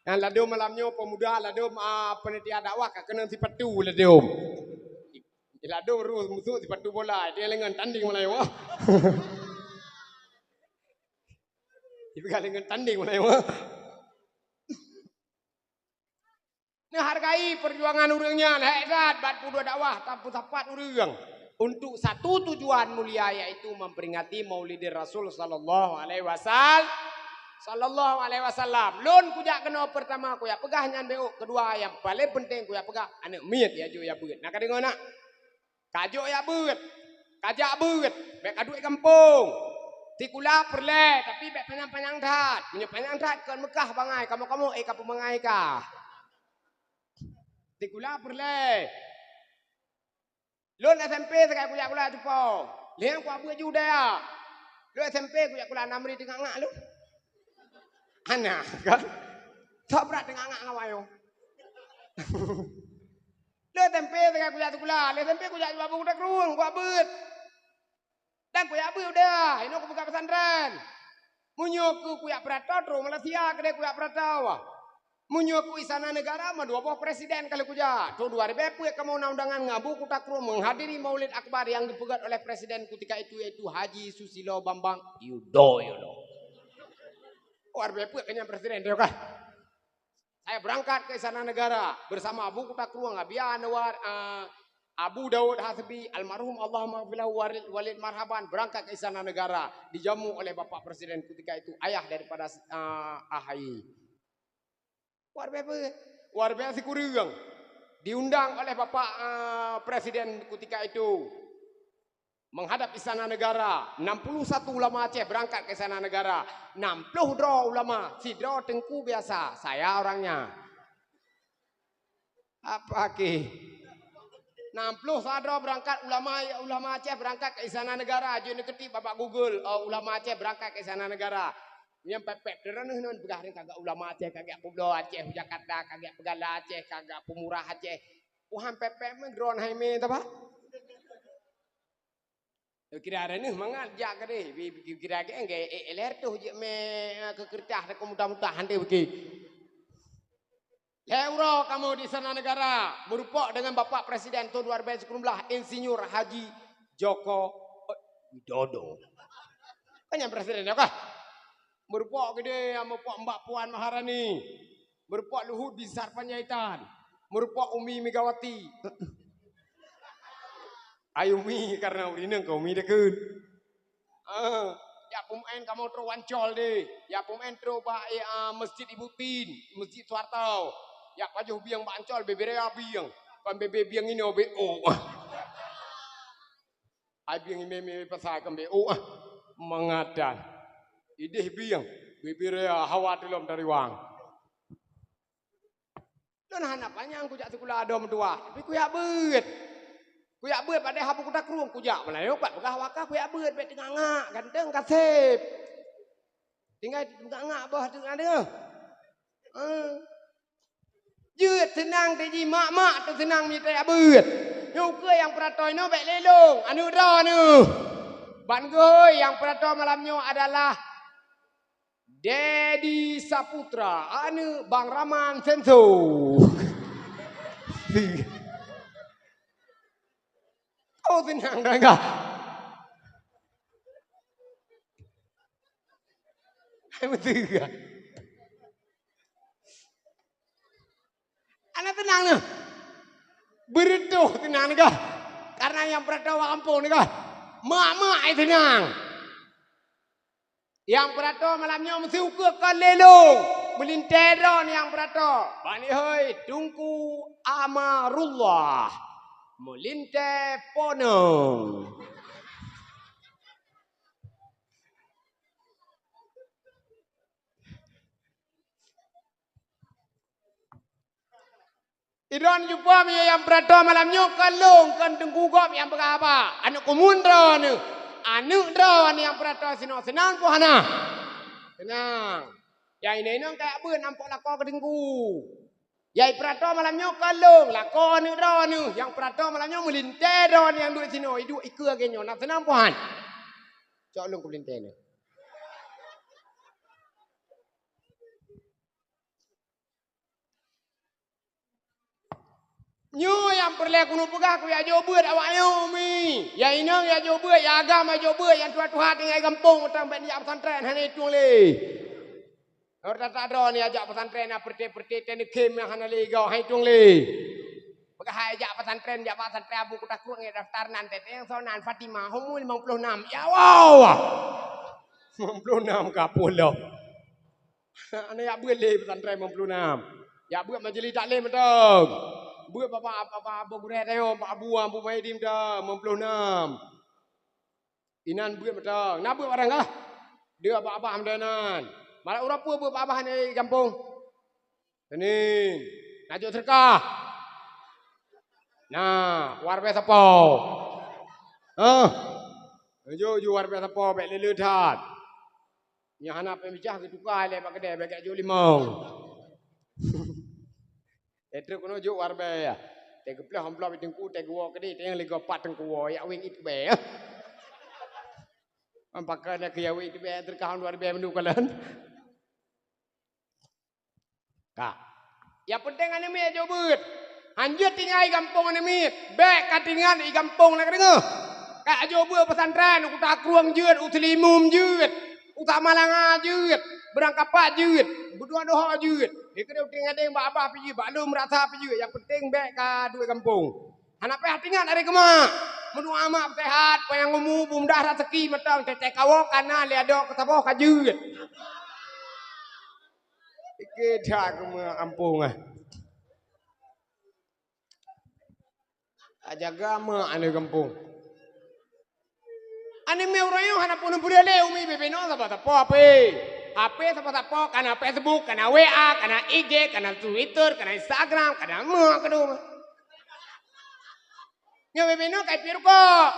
Nyang ladôm malam nyoe peumuda ladôm, ah, peuneutia dakwah ka keunong sipatu ladôm. Ladôm roh musoh sipatu bola, dia lengan tanding mulai wah. Dia lengan tanding mulai wah. Neuhargai peujuangan ureuëng nyan, hék that ban peuduek dakwah, tapeusapat ureuëng untuk satu tujuan mulia, yaitu memperingati Maulidir Rasul sallallahu alaihi wasal-, sallallahu alaihi wasallam. Lôn kujak keunoe, peurtama kujak peugah nyan beuh, keudua nyang paleng peunteng kujak peugah, aneuëk miet ya jok ya beuet. Na ka deungoe na? Ka jok ya beuet. Kajak beuet, bèk kaduek gampông. Sikula peureulèe, tapi bèk panyang-panyang that. Meunyoe panyang that, kon Meukah bangai, kamoe-kamoe éh ka peumangai kah. Sikula peureulèe. Lôn S M P sagai kujak sikula Cupo. Lheuh nyan kuak beuet ju daya. Lôn S M P kujak sikula Namri teungak-ngak lôn. Hana, kan? Sok brat teungak-ngak ngon awak nyoe. Lôn S M P sagai kujak sikula. Lôn S M P kujak Abu Kuta Krueng, kuak beuet. Dan kujak beuet u daya, inoe kubuka pesantren. Meunyoe keu kujak peurato, troh Malaysia keudeh kujak peurato. Meunyoe keu istana negara, ma dua boh presiden ka lheueh kujak. Troh dua ribèe peuet kamoe na undangan ngon Abu Kuta Krueng menghadiri Maulid Akbar yang dipeugèt oleh presiden ketika itu, yaitu Haji Susilo Bambang Yudhoyono. Dua ribèe peuet ka nyan presiden teuh kah. Saya berangkat ke istana negara bersama Abu Kuta Krueng, Abi Anwar, eh, Abu Daud Hasbi, almarhum Allahumma ghfirlahu, Walid, Walid Marhaban, berangkat ke istana negara, dijamu oleh Bapak Presiden ketika itu, ayah daripada, eh, A H Y. Luar biasa. Luar biasa sikureueng. Diundang oleh Bapak, eh, Presiden ketika itu. Menghadap istana negara, enam puluh satu ulama Aceh berangkat ke istana negara. Enam puluh droe ulama, sidroe teungku biasa, saya orangnya. Apa ke? Enam puluh sa droe berangkat ulama, ulama Aceh berangkat ke istana negara. Jeuet neukeutiek bak Google, oh, ulama Aceh berangkat ke istana negara. Nyang pèp-pèp teureuneuh non peugah nyan kagak ulama Aceh, kagak peubloe Aceh, Jakarta, kagak peugala Aceh, kagak peumurah Aceh. Tuhan pèp-pèp meuh droen hai mé taba. Kira-kira neuh mangat jak keudeh, bi-, bi-, kira-kira enggak, eh, eh, ler tuh jeuet mé, eh, keu keureutah takue mudah-mudahan deh beuki. Lhèe uroe kamoe di istana negara, meureumpok dengan Bapak Presiden tahun dua ribu sembilan belas, Insinyur Haji Joko Widodo. Kan nyang presiden nyoe kah? Meureumpok keudeh, meureumpok Mbak Puan Maharani. Meureumpok Luhut Binsar Panjaitan. Meureumpok Umi Megawati. Ai Umi, karena ureueng inong keu Umi takheun. Ah, jak peumaén kamoe troh u Ancol deh. Jak peumaén troh bak, eh, ah, Masjid Ibu Tin, Masjid Soeharto. Jak pajoh bieng bak Ancol, bèk bri raya bieng. Kon bèk bri bieng inoe bèk ôk. Ai bieng imé-imé pasai keumbéh, oh, ah, mangat that. Idéh bieng, bibir ya hawa teulom tariwang. Lôn hana panyang kujak sikula adoe meutuwah, tapi kujak beuet. Kujak beuet padahai Abu Kuta Krueng kujak, meulayeue pat peugah awak kah kujak beuet, bèk teungak-ngak, ganteng kaseb. Tinggai teungak-ngak boh teungak deungoe. Eh. Jeuet seunang teujih mak-mak teuh seunang meunyoe tajak beuet. Nyoe ukeue nyang peurato inoe bèk lé lôn, aneuk droeneuh. Ban geuhôi nyang peurato malam nyoe adalah Dedi Saputra, aneuk Bang Raman Senso. Oh, seunang dah enggak? Hai beutôi. Hana teunang neuh. Beureutoh teunang neuh kah? Karena nyang peurato bak gampông neuh kah? Mak-mak ai teunang. Nyang peurato malam nyoe meusiukeue kon lé lôn. Meulintèe droeneuh nyang peurato. Bani hôi, Teungku Amarullah. Meulintèe ponong. Idroeneuh jumpa meunyoe nyang peurato malam nyoe kon lôn, kon teungku gob nyang peugah haba. Aneuk kumun droeneuh, aneuk droeneuh nyang peurato sinoe, seunang peue hana? Seunang. Nyang inong-inong kajak beuet nampok lakoe keu teungku. Nyang peurato malam nyoe kon lôn, lakoe aneuk droeneuh. Nyang peurato malam nyoe meulintèe droeneuh nyang duek sinoe, iduek ikeue lagèe nyoe, na seunang peue han? Cok lôn keu meulintèe neuh. Nyoe nyang peureulèe keuneuk peugah kujak jok beuet awak nyoe, Umi. Nyang inong jak jok beuet, nyang agam jak jok beuet, nyang tuha-tuha tinggai gampông mantong bèk neujak pesantren, hana itong lé. Nyoe that-that droeneuh jak pesantren na peureuté-peureuté teuh neukhém nyang hana lé goe, hana itong lé. Peugah hai jak pesantren, jak pesantren Abu Kuta Krueng, jak daftar nan teuh, nyang soe nan Fatimah, umu limong ploh nam. Ya Allah! Limong ploh nam ka peuloh. Hana jak beuet lé pesantren limong ploh nam. Jak beuet majlis taklim mantong. Beuet Bapak, Bapak Abu Gurèe tanyoe, Pak Abu, Abu Maidin mantong, limong ploh nam. Inan beuet mantong. Na beuet barang kah? Deuh abah-abah mantong inan. Malah uroe peue beuet abah-abah di gampông? Senin. Na jok seudeukah? Na, warbe sapo? Hah? Jok ju warbe sapo, bèk lé-lé that. Nyang hana péng bijah geutuka lé bak keudè, bèk jok limong. Eh, trok keunoe jok warbe ya. Teugeuploh amplop di teungku, teugewoe keudè, teunyang lé gopat teungku woe, yak wéng it bèe. Am pakai nak keu yak wéng it bèe, teuka hom dua ribèe meundu kalon. Ka. Nyang peunteng aneuk miet jok beuet. Hanjeuet tinggai gampông aneuk miet. Bèk ka tinggai di gampông na ka deungoe. Ka jok beuet pesantren, u Takrueng jeuet, u Seulimum jeuet, u Samalanga jeuet, Beurangkapat jeuet, Beudoa Doho jeuet. Di keudeh tinggai deng bak abah pih jeuet, bak lôn meurasa pih jeuet. Nyang peunteng bèk ka duek gampông. Hana payah tingat ari keumak. Meudoa mak seuhat, panyang umu, beumudah raseuki mantong, teutek kawoe kana lé adoe keu saboh ka jeuet. Pike that keumeung ampung ah. Jaga mak aneuk gampông. Aneuk miet uroe nyoe hana peureulèe umi bibinoe sapo-sapo H P. H P sapo-sapo, kana Facebook, kana W A, kana I G, kana Twitter, kana Instagram, kana mak keudong. Nyoe bibinoe ka ipiep rukok,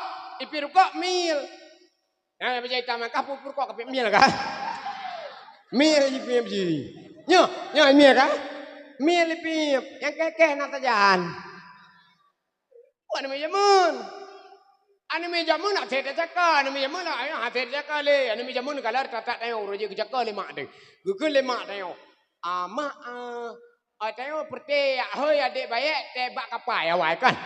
ipiep rukok mil. Nah, bejai taman kah pupur kok kapit miel kah? Miel ji piep ji. Nyoh, nyoh miel kah? Miel piep. Nyang keh-keh na sajan. Wah, aneuk miet jameun. Aneuk miet jameun hase tacaka, aneuk miet jameun lah, ayo hase tacaka lé. Aneuk miet jameun galar tatak tayong uroe jih geucaka lé mak teuh. Geukheun lé mak tayong. Ah, mak, ah, Watèe nyoe peureté, ahôi adék bayèk teuh bak kapai awai kan.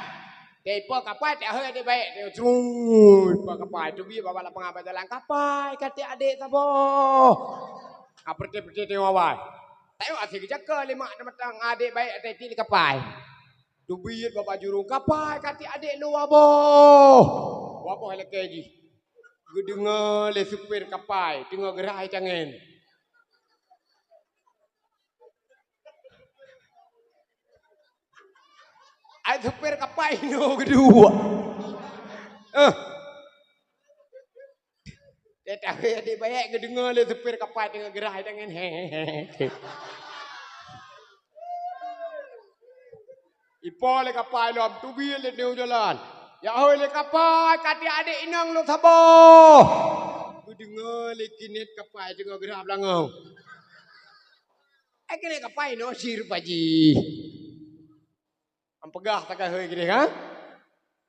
Teuh ipo kapai teuh ahôi adék bayèk teuh nyoe, cruy, ipo kapai teubiet bak lapangan bak jalan, kapai ka tiek adék saboh. Ah, peureté-peureté teuh nyoe awai. Teuh nyoe até geujaka lé mak teumatang adék bayèk teuh tiek lé kapai. Teubiet bak bajurông, kapai ka tiek adék lôn waboh. Waboh lakèe jih. Geudeungö lé supir kapai teungoh geurai tangen. Ai supir kapai nyoe geuduek. Eh. Teuh tahe adék bayèk geudeungö lé supir kapai teungoh geurai tangen. He, he, he, he. Ipo lé kapai lom, teubiet lé nyoe jalan. Ya hôi lé kapai, ka tiek adék inong lôn saboh. Geudeungö lé kinet kapai teungoh geurai beulangöng. Ai keuneuk kapai inoe si rupa jih. Am peugah takah hôi keudeh, ha?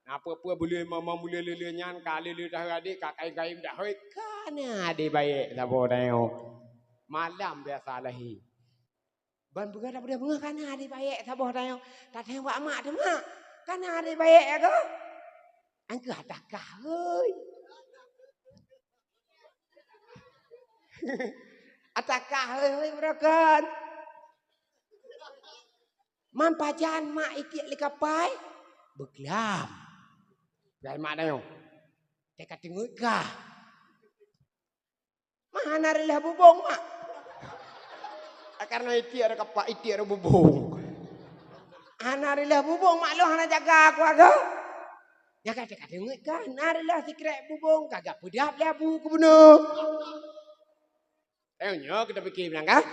Na peue-peue buleuen mama buleuen lé-lé nyan ka lé-lé dahôi adék ka kayém-kayém dahôi ka na adék bayèk saboh tanyoe. Malam biasa lahé. Ban peugah dak peugah beungoh ka na adék bayèk saboh tanyoe. Tatanyong bak mak teuh, "Mak, ka na adék bayèk ya keuh?" Angkeuh atakah hôi. Atakah hôi, hôi beurokon. Man pajan mak itiek lé kapai? Beuglam. Gai mak tanyoe. Teuka teungeut kah? Mah hana reulah bubông, mak. Karena itiek ada kapai, itiek ada bubông. Hana reulah bubông, mak lôn hana jaga aku aga. Jaga teuka teungeut kah? Na reulah sikrek bubông, ka geupeudap lé abu keubunoe. Eh, nyoe kita pikir bilang kah?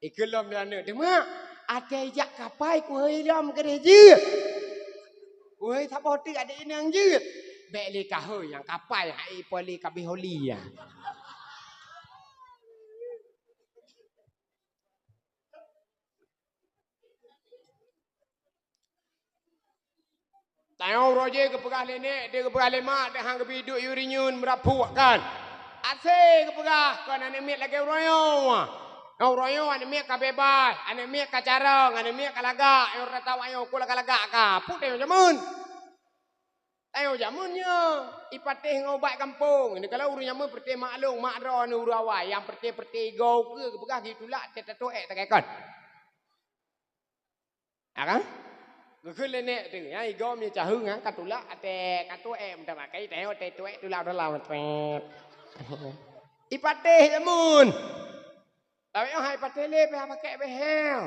Ikeu lom lé aneuk teuh, "Mak, até jak kapai kuhôi lom keudeh jeuet. Kuhôi saboh teuk adék inong jeuet. Bèk lé kahôi nyang kapai hai po lé kabéh holi ya." Tanyoe uroe jih geupeugah lé nèk, dia geupeugah lé mak, dia han geubi duek yue rinyun meurapuk kan. Asé geupeugah kon aneuk miet lagèe uroe nyoe. Nyoe uroe nyoe aneuk miet ka beubaih, aneuk miet ka carông, aneuk miet ka lagak, nyoe rata awak nyoe uko lagak-lagak ka. Peue tanyoe jameun? Tanyoe jameun nyoe, ipatéh ngon ubat gampông. Ini kalau ureueng jameun peureté mak lôn, mak droe ni ureueng awai, nyang peureté-peureté igoe ukeue geupeugah geutulak teutatô ék tagai kon. Ya kan? Geukheun lé nèk teuh, ya, igoe mi caheueng, ya, ka tulak até, ka tuek, eh, minta makai, tayong até tuek, tulak dalam, tuek. Ipatéh jameun. Tapi oh hai patéh lé, payah pakai behel.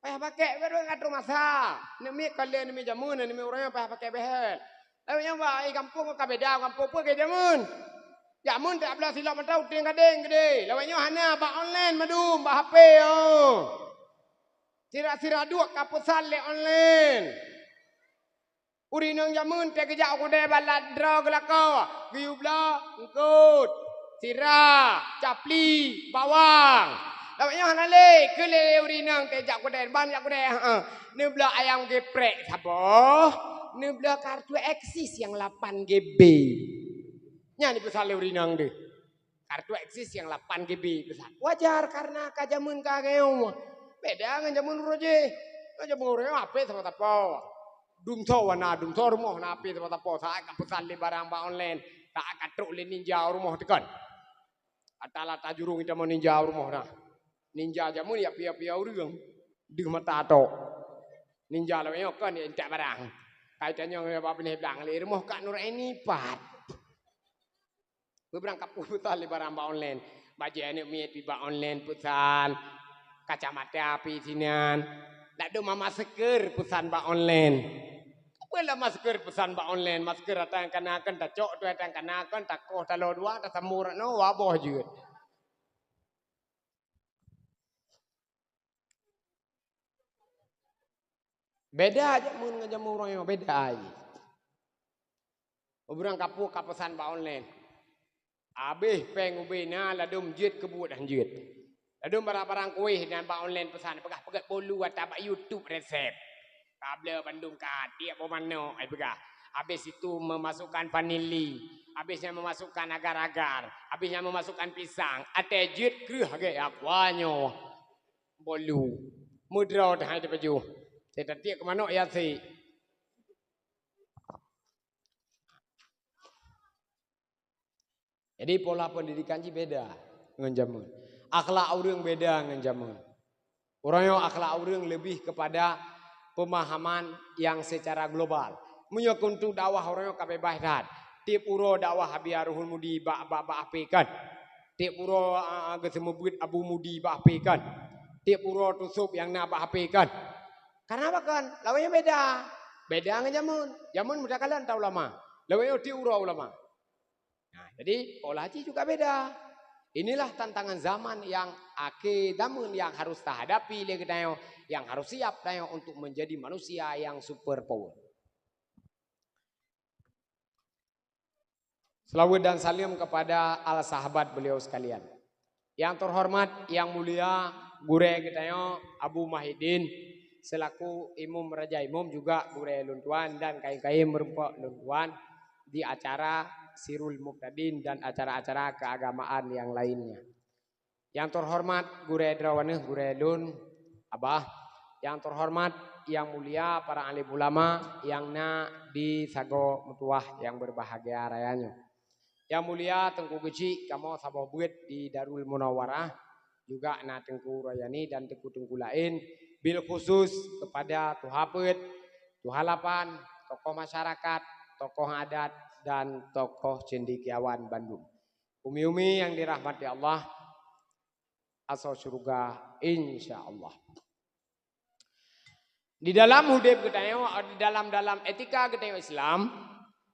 Payah pakai, baru ka trok masa. Neumi ka lé, neumi jameun, neumi ureueng payah pakai behel. Lawét nyoe bak gampông ka beda, gampông peue keu jameun. Jameun tak blah silop mata uteuen gadeng gede. Lawét nyoe hana, bak online mandum, bak H P, oh. Sira-sira duek ka peusan lé online. Ureueng inong jameun teuh geujak u keudè balat droe geulakoe, geuyue bloe, eungkot, sira, capli, bawang. Lawét nyoe hana lé, keu lé ureueng inong teuh jak u keudè, ban jak u keudè, heeh. Neubloe ayam geprek saboh, neubloe kartu Axis nyang lapan G B. Nyan jipeusan lé ureueng inong deuh. Kartu Axis nyang lapan G B peusan. Wajar, karena ka jameun ka geunyoe. Beda ngon jameun uroe jih. Ngon jameun uroe nyoe H P sapo-sapo. Dumsoe na, dumsoe rumoh na H P sapo-sapo. Saát ka peusan lé barang bak online, saát ka trok lé ninja u rumoh teukon. Ata lata jurông itamong ninja u rumoh na. Ninja jameun jak piôh-piôh ureueng. Deuh mata tok. Ninja lawét nyoe kon jak intat barang. Ka itanyong bak binéh blang lé rumoh Kak Nuraini pat. Beubarang ka peusan lé barang bak online. Bajèe aneuk miet pih bak online peusan. Kacamata pih sinan. Ladôm masker peusan bak online. Peue lah masker peusan bak online? Masker ata nyang kana kon tacok, tu ata nyang kana kon takoh taloe dua, tasambor nyoe, wa boh jeuet. Beda jameun ngon jameun uroe nyoe, beda jih. Ureueng ka peuet ka peusan bak online. Abéh péng ubé na, ladôm jeuet keu buet han jeuet. Ladôm barang-barang kueh nyan bak online peusan, peugah peugét bolu ata bak YouTube resep. Ka bloe bandum ka, tiek boh manok, ai peugah. Habis itu memasukkan vanili, habis nyan memasukkan agar-agar, habis nyan memasukkan pisang. Até jeuet kreueh gét apa nyoe. Bolu. Meudroe dah hai teupajoh. Teuka tiek keu manok ya si. Jadi pola pendidikan jih beda ngon jameun. Akhlak ureueng beda ngon jameun. Uroe nyoe akhlak ureueng leubeh kepada pemahaman yang secara global. Meunyoe keu untuk dakwah uroe nyoe ka bebas that. Tiep uroe dakwah Habib Ruhul Mudi bak, bak, bak H P kan. Tiep uroe, a, a, geuseumeubeuet Abu Mudi bak H P kan. Tiep uroe tusôb nyang na bak H P kan. Karena apa kan? Lawét nyoe beda. Beda ngon jameun. Jameun meutakala anta ulama. Lawét nyoe tiep uroe ulama. Nah, jadi pola jih juga beda. Inilah tantangan zaman nyang akhé zaman nyang harus tahadapi lé geutanyoe, nyang harus siap tanyoe untuk menjadi manusia yang super power. Selawat dan salam kepada al sahabat beliau sekalian. Yang terhormat, yang mulia, gurée geutanyoe Abu Mahidin selaku Imum Raja Imum juga gurée lôn tuan dan kayém-kayém meureumpok lôn tuan di acara Sirul Muqtadin dan acara-acara keagamaan yang lainnya. Yang terhormat gurée droe waneuk, gurée lôn, abah. Yang terhormat, yang mulia para alim ulama yang na di sagoe meutuwah yang berbahagia raya nyoe. Yang mulia Teungku Geuchik, kamoe saboh beuet di Darul Munawwarah, juga na Teungku Royani dan teungku-teungku laén, bil khusus kepada Tuha Peuet, Tuha Lapan, tokoh masyarakat, tokoh adat, dan tokoh cendekiawan bandum. Umi-umi yang dirahmati Allah, asoe syeuruga, insya Allah. Di dalam udeb geutanyoe, di dalam, dalam etika geutanyoe Islam,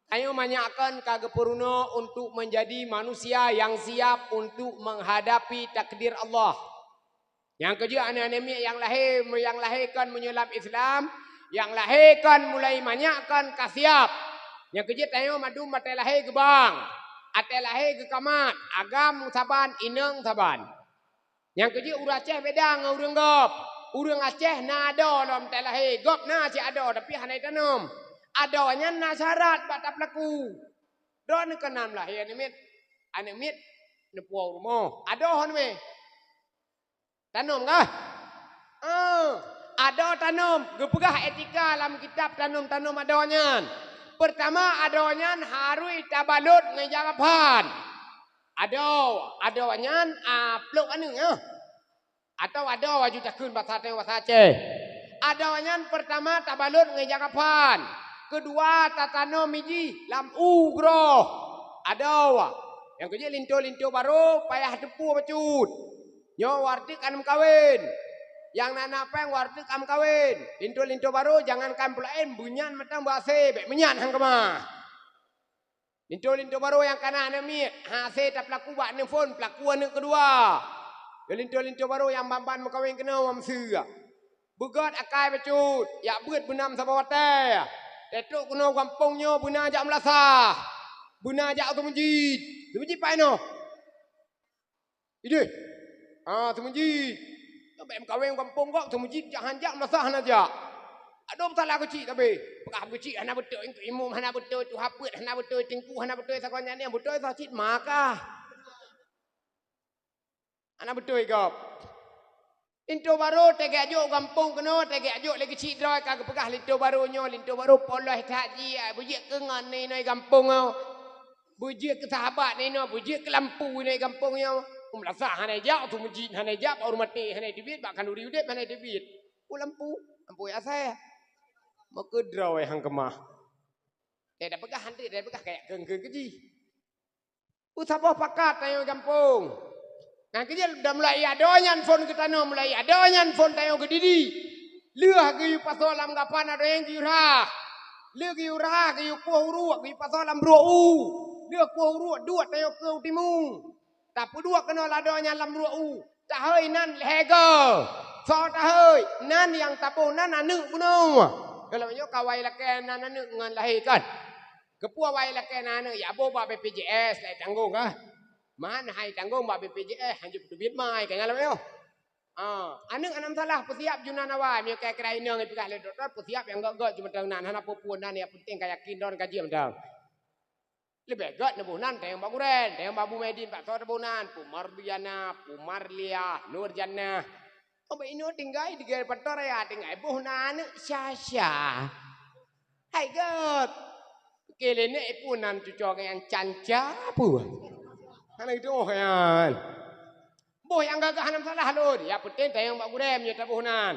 tanyoe manyak kon ka geupeurunoe untuk menjadi manusia yang siap untuk menghadapi takdir Allah. Nyang keujeuet aneuk-aneuk miet nyang lahé, nyang lahé kon meunyoe lam Islam, nyang lahé kon mulai manyak kon ka siab. Nyang keujeuet tanyoe mandum até lahé geubang, até lahé geukamat, agam saban, inong saban. Nyang keujeuet ureueng Aceh beda ngon ureueng gob. Ureueng Aceh na adoe lom até lahé, gob na cit adoe tapi hana jitanom. Adoe nyan na syarat bak tapeulaku. Droeneuh keunan lahé aneuk miet, aneuk miet neupuwoe u rumoh. Adoe nyan mé. Tanom kah? Eh, adoe tanom. Geupeugah etika lam kitab tanom-tanom adoe nyan. Peurtama, adoe nyan harôh tabalot ngon ija kafan. Adoe, adoe nyan, a, plôk aneuk, eh. Atawa adoe aju takheun basa teuh basa Aceh. Adoe nyan peurtama tabalot ngon ija kafan. Keudua tatanom ijih lam u groh. Adoe. Nyang keujeuet linto-linto barô payah teupue bacut. Nyoe watèe ka meukawen. Nyang na-na péng watèe ka meukawen. Linto-linto barô jangankan peulaén, beunyan mantong beuhasé, bèk meunyan han keumah. Linto-linto barô nyang kana aneuk miet, hase tapeulaku bak aneuk phon, peulaku aneuk keudua. Linto-linto barô nyang ban-ban meukawen keunoe lam sie. Beugöt akai bacut, jak beuet beunam saboh watèe. Teutrok keunoe gampông nyoe beuna jak meulasah. Beuna jak u Teumujit. Teumujit pai noh? Ideh. Ah, Teumujit. Bèk meukawen gampông gob, Teumujit jak han jak, meulasah hana jak. Adoe meusalah keuchik sabe. Peugah keuchik hana beutôi, imum hana beutôi, tuha peuet hana beutôi, teungku hana beutôi, sagoe nyan nyang beutôi soe cit maka. Hana beutôi gob. Linto barô teugeujok gampông keunoe, teugeujok lé keuchik droe ka geupeugah linto barô nyoe, linto barô polos that jih, beujeuet keu ngon inoe gampông nyoe. Beujeuet keu sahabat inoe, beujeuet keu lampu inoe gampông nyoe. Meulasah hana jak, Teumujit hana jak, bak ureueng maté hana teubiet, bak khanduri udeb hana teubiet. Peue lampu? Lampu asèe. Meukeudroe han keumah. Teupeugah han teupeugah kayak keu-keu jih. Peusaboh pakat tanyoe gampông. Nyang keujeuet dan mulai adoe nyan phon geutanoh, mulai adoe nyan phon tanyoe geudidi. Lheueh geuyue pasoe lam gapan adoe nyan geuyue rhah. Lheueh geuyue rhah, geuyue kueh uruek, geuyue pasoe lam bruek u. Lheueh kueh uruek duek tanyoe keu u timu. Tapeuduek keunoe ladôm nyan lam bruek u. Tahôi nan lhèe goe. Soe tahôi? Nan nyang taboh nan aneuk bunoe. Dalam nyoe ka wai lakèe nan aneuk ngon lahé kan. Keupeue wai lakèe nan aneuk, jak boh bak B P J S, lai tanggong ah. Man hai tanggong bak B P J S, hanjeuet peuteubiet mai, ka nyan lagèe nyoe. Ah, aneuk hana meusalah, peusiap ju nan awai, meunyoe kira-kira inong ipeugah lé dokto, peusiap nyang gèt-gèt ju mantong nan, hana peue-peue nan, nyang penting ka yakin droen ka jeuet mantong. Leubeh gèt neuboh nan, tayong bak gurèe, tayong bak Abu Maidin, bak soe taboh nan, Pu Mardiana, Pu Marliah, Nur Jannah. Oh, bak inoe tinggai di Gare Pantura Raya, tinggai boh nan aneuk Syasha. Hai gèt. Keu lé nèk pun nan cuco nyang canca pun. Hana geutuoh nyan. Boh nyang gagah hana masalah lôn. Nyang penting tayong bak gurèe meunyoe taboh nan.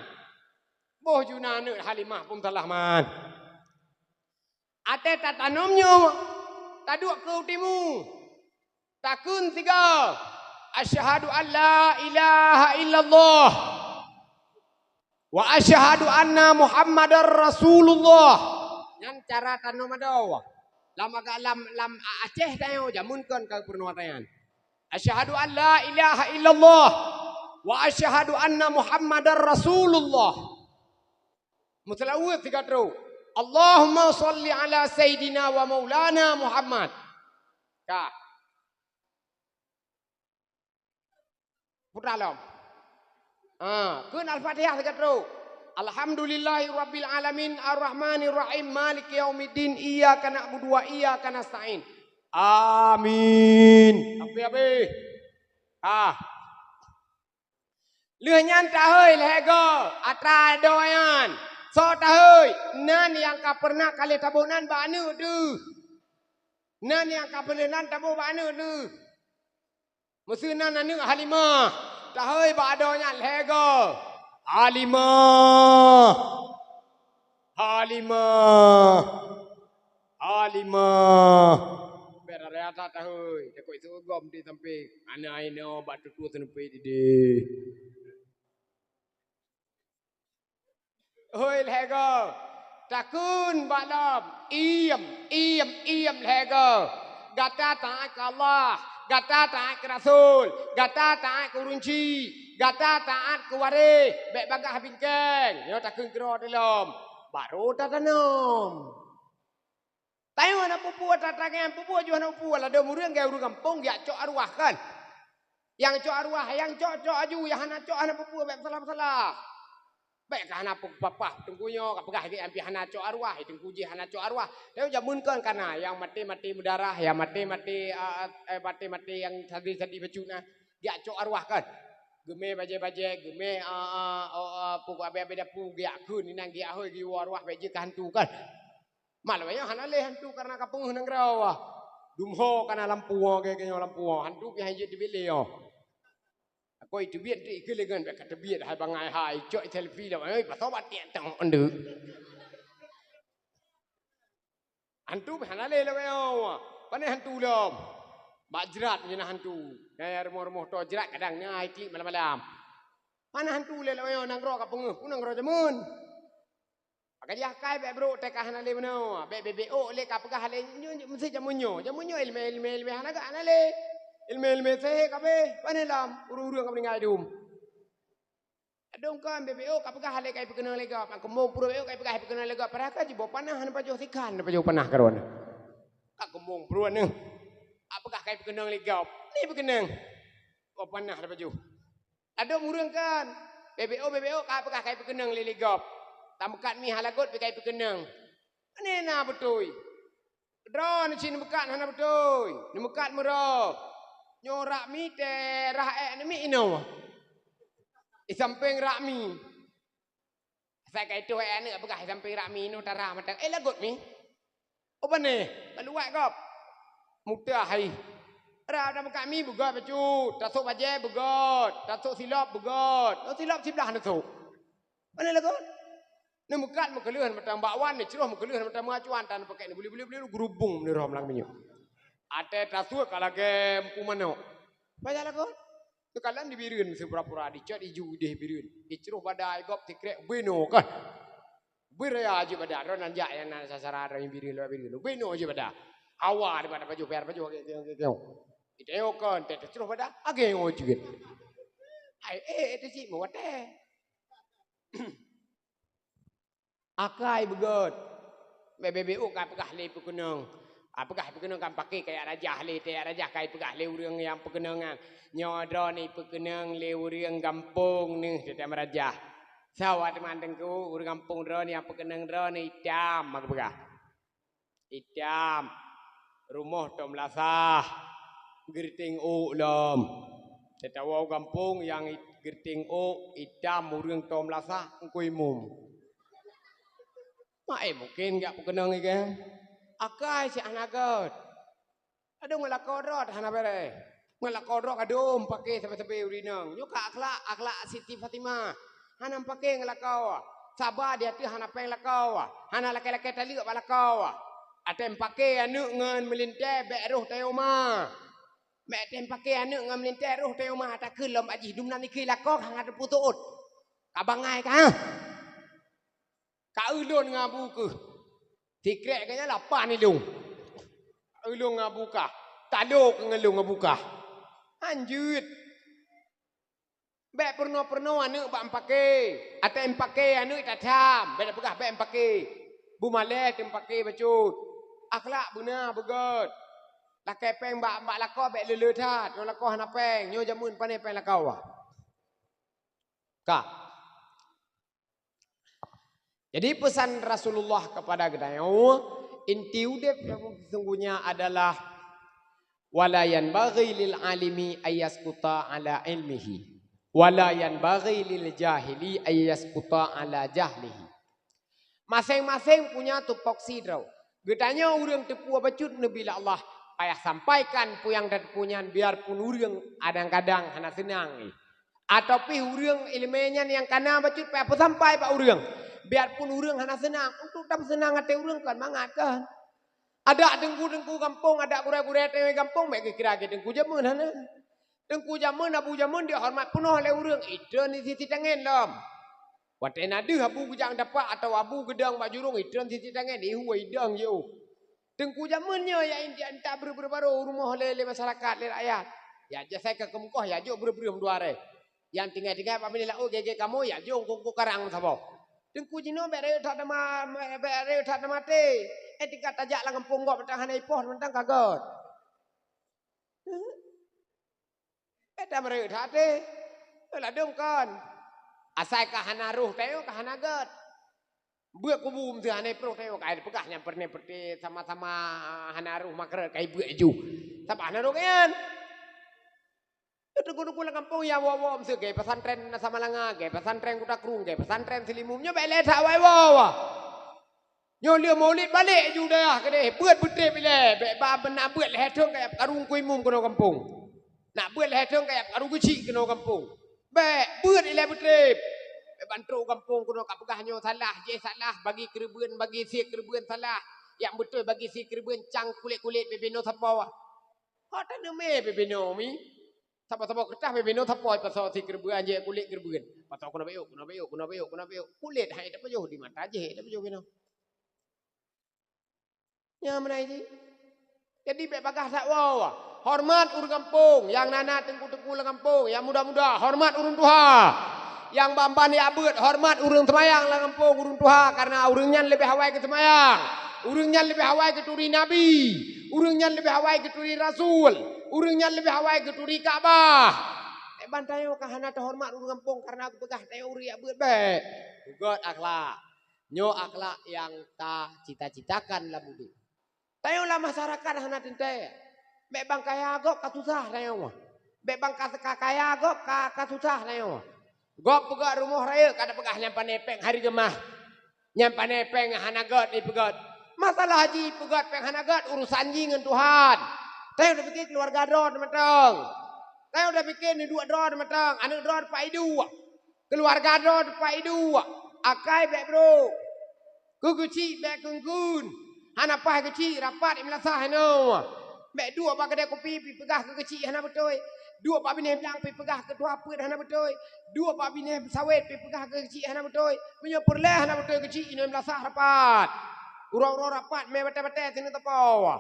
Boh ju nan aneuk Halimah pun masalah man. Até tatanom nyoe, taduek keu timu. Takheun sigoe, "Asyhadu an la ilaha illallah wa asyhadu anna Muhammadar Rasulullah." Nyan cara tanom adoe. Lam aga-, lam, lam Aceh tanyoe jameun kon ka peurunoe tanyan. "Asyhadu an la ilaha illallah wa asyhadu anna Muhammadar Rasulullah." Meuseulaweuet sigoe trok. "Allahumma shalli ala sayyidina wa maulana Muhammad." Ka. Putra lom. Ha, kheun Al-Fatihah sigoe trok. "Alhamdulillahi rabbil alamin, arrahmanir rahim, maliki yaumiddin, iyyaka na'budu wa iyyaka nasta'in." Amin. Sampai habis. Ah. Lheueh nyan tahôi lhèe goe atra adoe nyan. Soe tahôi? Nan nyang ka peureunah ka lheueh taboh nan bak aneuk deuh. Nan nyang ka peureunah taboh bak aneuk deuh. Meuseu nan aneuk Halimah. Tahôi bak adoe nyan lhèe goe. Halimah. Halimah. Halimah. Bèk raya that tahôi. Takot seugoe gom di sampéng. Aneuk inoe bak tutoe seuneupet idéh. Hôi lhèe goe. Takheun bak lom. Iem, iem, iem lhèe goe. Gata taát keu Allah. Gata taát keu Rasul. Gata taát keu ureueng chik. Gata taát keu waréh. Bèk bagaih bingkeng. Nyoe takheun keudroe di lom. Barô tatanom. Tanyoe hana peue-peue, tatanyong peue-peue ju hana peue, ladôm ureueng gaya ureueng gampông geujak cok arwah kan. Nyang cok arwah, nyang cok, cok aju, nyang hana cok hana peue-peue, bèk salah-salah. Bèk ka hana peue papah teungku nyoe, ka peugah lé nyang pih hana cok arwah, teungku jih hana cok arwah. Tanyoe jameun kon ka na, nyang maté-maté meudarah, nyang maté-maté, a, a, eh, maté-maté nyang sadih-sadih bacut na, geujak cok arwah kan. Geumè bajèe-bajèe, geumè, a, a, o, a, pokok abèe-abèe dapu, geujak kheun inan geujak hôi, geuyue arwah, bèk jeuet keu hantu kan. Malam nyoe hana lé hantu kareuna ka peungeuh nanggroe. Dumho kana lampu nyoe, gèt nyoe lampu nyoe. Hantu pih han jeuet teubiet lé nyoe. Aku teubiet tu ikeu lé ngon bèk ka teubiet hai bangai hai. Cok selfie lam, "Oi, pasal batik tengok endeuk." Hantu pih hana lé lagèe nyoe. Pane hantu lom. Bak jrat nyan hantu. Nyang rumoh-rumoh to jrat kadang na ai klik malam-malam. Pane hantu lé lagèe nyoe nanggroe ka peungeuh, peue nanggroe jameun. Maka jih akai bèk brôk teuka hana lé meunoe, bèk bèk bèk ôk lé ka peugah lé nyoe, nyoe meusti jameun nyoe. Jameun nyoe ileumèe-ileumèe-ileumèe hana gak hana lé. Ileumèe-ileumèe sihé ka abéh, pane lom ureueng-ureueng ka meuninggai dum. Adong kon bèk bèk ôk ka peugah lé ka ipeukeuneung lé gob, ka keumbông pruet bèk ôk ka ipeugah ipeukeuneung lé gob, padahai ka jiboh panah hana pajoh sikan, hana pajoh panah keudroe. Ka keumbông pruet neuh. Ka peugah ka ipeukeuneung lé gob, ni peukeuneung. Boh panah hana pajoh. Ladôm ureueng kan, bèk bèk ôk, bèk bèk ôk, ka peugah ka ipeukeuneung lé lé gob. Tameukat mi hana göt pih ka ipeukeuneung. Pane na beutôi? Droeneuh cit neumeukat hana beutôi, neumeukat meurôh. Nyoe rak mi teuh rhah èk neumiet inoe. Di sampéng rak mi. Asai ka itoh èk aneuk peugah di sampéng rak mi inoe tarhah mantong. Eh, lagot mi. Oh, pane? Ka luwat gob. Mutah hai. Rab dak meukat mi beugöt bacut, tasôk bajèe beugöt, tasôk silop beugöt. Oh, silop siblah neusôk. Pane lagot? Neumeukat meukeuleuh mantong bakwan, neucroh meukeuleuh mantong meuacuan, tan pakèk neubuli-buli-buli gurubong meunurôm lam minyeuk. Até tasuet ka lagèe empu manok. Pajan lagot? Teukalon di Bireuen seupura-pura, dicot iju ideh Bireuen. Dicroh bada gob sikrek binoe kan. Beu raya jeuet bada, droe nan jak nyang na sasara droe nyang Bireuen lewat Bireuen. Binoe jeuet bada. Hawa daripada pajoh, payah pajoh, ageng, ageng, ageng, ageng. Itengok kon, teucroh bada, ageng jeuet. Hai, eh, itu cit meuwatèe. Akai beugöt. Bèk bèk bèk ôk ka peugah lé peukeunong. Ah, peugah peukeunong kan pakè kajak rajah lé, teuka rajah ka ipeugah lé ureueng nyang peukeunong nyan. Nyoe droeneuh ipeukeuneung lé ureueng gampông neuh teuka meurajah. Sawa teuma teungku, ureueng gampông droeneuh nyang peukeunong droeneuh itam, maka peugah. Itam, rumoh tom lasah, geuriteng ôk lom. Teuka woe gampông nyang it-, geuriteng ôk, itam, ureueng tom lasah, Teungku Imum. Mak, eh, mungken jak peukeunong lagèe nyan. Akai cit hana göt. Adoe ngon lakoe droe hana bèrèh. Ngon lakoe droe ka dum pakè sabe-sabe ureueng inong. Nyoe ka akhlak, akhlak Siti Fatimah. Hana pakè ngon lakoe. Saba di ateueh hana péng lakoe. Hana lakèe-lakèe taleuek bak lakoe. Até pakè aneuk ngon meulintèe bèk roh tayue ma. Bèk até pakè aneuk ngon meulintèe roh tayue ma, takheun lom bak jih dum na nikeue lakoe ka hana teupeu seuôt. Ka bangai ka. Ka eu lôn ngon Abu keuh. Sikrek geuh nyan lapan ilôn. Ka eu lôn ngon Abu kah. Talo keuh ngon lôn ngon Abu kah. Han jeuet. Bèk peurunoe-peurunoe aneuk bak meupaké. Até meupaké aneuk tatham. Bèk tapeugah bèk meupaké. Beumalèe teuh meupaké bacut. Akhlak beuna beugöt. Lakèe péng bak, bak lakoe bèk le-le that. Nyoe lakoe hana péng. Nyoe jameun pané péng lakoe. Ka. Jadi, pesan Rasulullah kepada geutanyoe, inti udép yang sesungguhnya adalah, "Wala yanbaghi lil alimi ayyaskuta ala ilmihi, wala yanbaghi lil jahili ayyaskuta ala jahlihi." Maséng-maséng punya tupoksi droe. Geutanyoe ureueng teupeue bacut neubi lé Allah, payah sampaikan peue nyang tateupeue nyan, biarpun ureueng kadang-kadang hana seunang jih. Atawa pih ureueng ileumèe nyan nyang kana bacut payah peusampai bak ureueng. Biarpun ureueng hana seunang, untuk tapeuseunang até ureueng kon mangat kan. Adak teungku-teungku gampông, adak gurèe-gurèe teuh gampông, bèk geukira keu teungku jameun hana. Teungku jameun, abu jameun dihoreumat peunoh lé ureueng, itreun di sisi tangen lom. Watèe na deuh abu geujak dapat atawa abu geudong bak jurông, itreun sisi tangen, ihue idong jiôh. Teungku jameun nyoe ya inti anta breueh-breueh barô u rumoh lé, lé masyarakat, lé rakyat. Ya jasai ka keumeukoh, ya jok breueh-breueh meudua rèh. Nyang tinggai-tinggai bak binéh laôt gèt-gèt kamoe, ya jok kungku karang meusaboh. Teungku jinoe bèk rayeuk that nama, bèk rayeuk that nama até. Eh, tingkat tajak lam gampông gob mantong hana ipoh mantong ka göt. Eh, tameureuek that até. Eh, ladôm kon. Asai ka hana roh tayue ka hana göt. Beuet kubu meuseu hana proh tayue ka peugah nyang peureunèh peureté sama-sama hana roh makrot ka ibeuet ju. Sabab hana roh nyan. Teungku-teungku lam gampông ya woe-woe meuseu gèt pesantren Samalanga, gèt pesantren Kuta Krueng, gèt pesantren Seulimum nyoe bèk lé that woe-woe. Nyoe lheueh Maulid balek ju dayah keudeh, beuet beutrép ilèe, bèk ba na beuet lhèe thôn kajak peukaru Teungku Imum keunoe gampông. Na beuet lhèe thôn kajak peukaru geuchik keunoe gampông. Bèk, beuet ilèe beutrép. Bèk ban trok gampông keunoe ka peugah nyoe salah, jéh salah, bagi keureubeuen, bagi sie keureubeuen salah. Nyang beutôi bagi sie keureubeuen cang kulét-kulét bibinoe sapoe. Ho taneumé bibinoe mi. Saboh-saboh keureutah binoe sapoe pasoe si keureubeuen, jih kulét keureubeuen. Pasoe keunoe beu, keunoe beu, keunoe beu, keunoe beu. Kulét hai tapajoh di mata, jih tapajoh binoe. Nyan meunan jih. Jadi bék bagaih that woe. Horeumat ureuëng gampông, nyang na-na teungku-teungku lam gampông, nyang muda-muda, horeumat ureuëng tuha. Nyang ban-ban jak beuet, horeumat ureuëng seumayang lam gampông, ureuëng tuha, kareuna ureuëng nyan leubeh awai geuseumayang. Ureuëng nyan leubeh awai geuturi nabi. Ureuëng nyan leubeh awai geuturi rasul. Ureuëng nyan leubeh awai geuturi Ka'bah. Bék ban tanyoe ka hana teuhoreumat ureuëng gampông kareuna geupeugah tanyoe ureuëng jak beuet, bék. Beugét akhlak. Nyoe akhlak nyang tacita-citakan lam udeb. Tanyoe lam masyarakat hana teuntée. Bék ban kaya gob ka susah tanyoe. Bék ban ka, ka kaya gob ka, ka susah tanyoe. Gob peugét rumoh rayeuk ka tapeugah nyan pané péng hari geumah. Nyan pané péng hana gét ipeugét. Masalah jih ipeugét péng hana gét urusan jih ngon Tuhan. Tanyoe tapike keuluwarga droe teuh mantong. Tanyoe tapike neuduek droe teuh mantong, aneuëk droe teumpat iduek. Keuluwarga droe teumpat iduek, akai bék brok. Keu geuchik bék keungkeuen. Hana paih geuchik rapat i meulasah inoe. Bék duek bak keudée kupi pih peugah keu geuchik hana beutôi. Duek bak binéh blang pih peugah keu tuha peuet hana beutôi. Duek bak binéh sawét pih peugah keu geuchik hana beutôi. Meunyoe peureulée hana beutôi geuchik inoe i meulasah rapat. Uroe-uroe rapat mé batée-batée sineuk tapoh.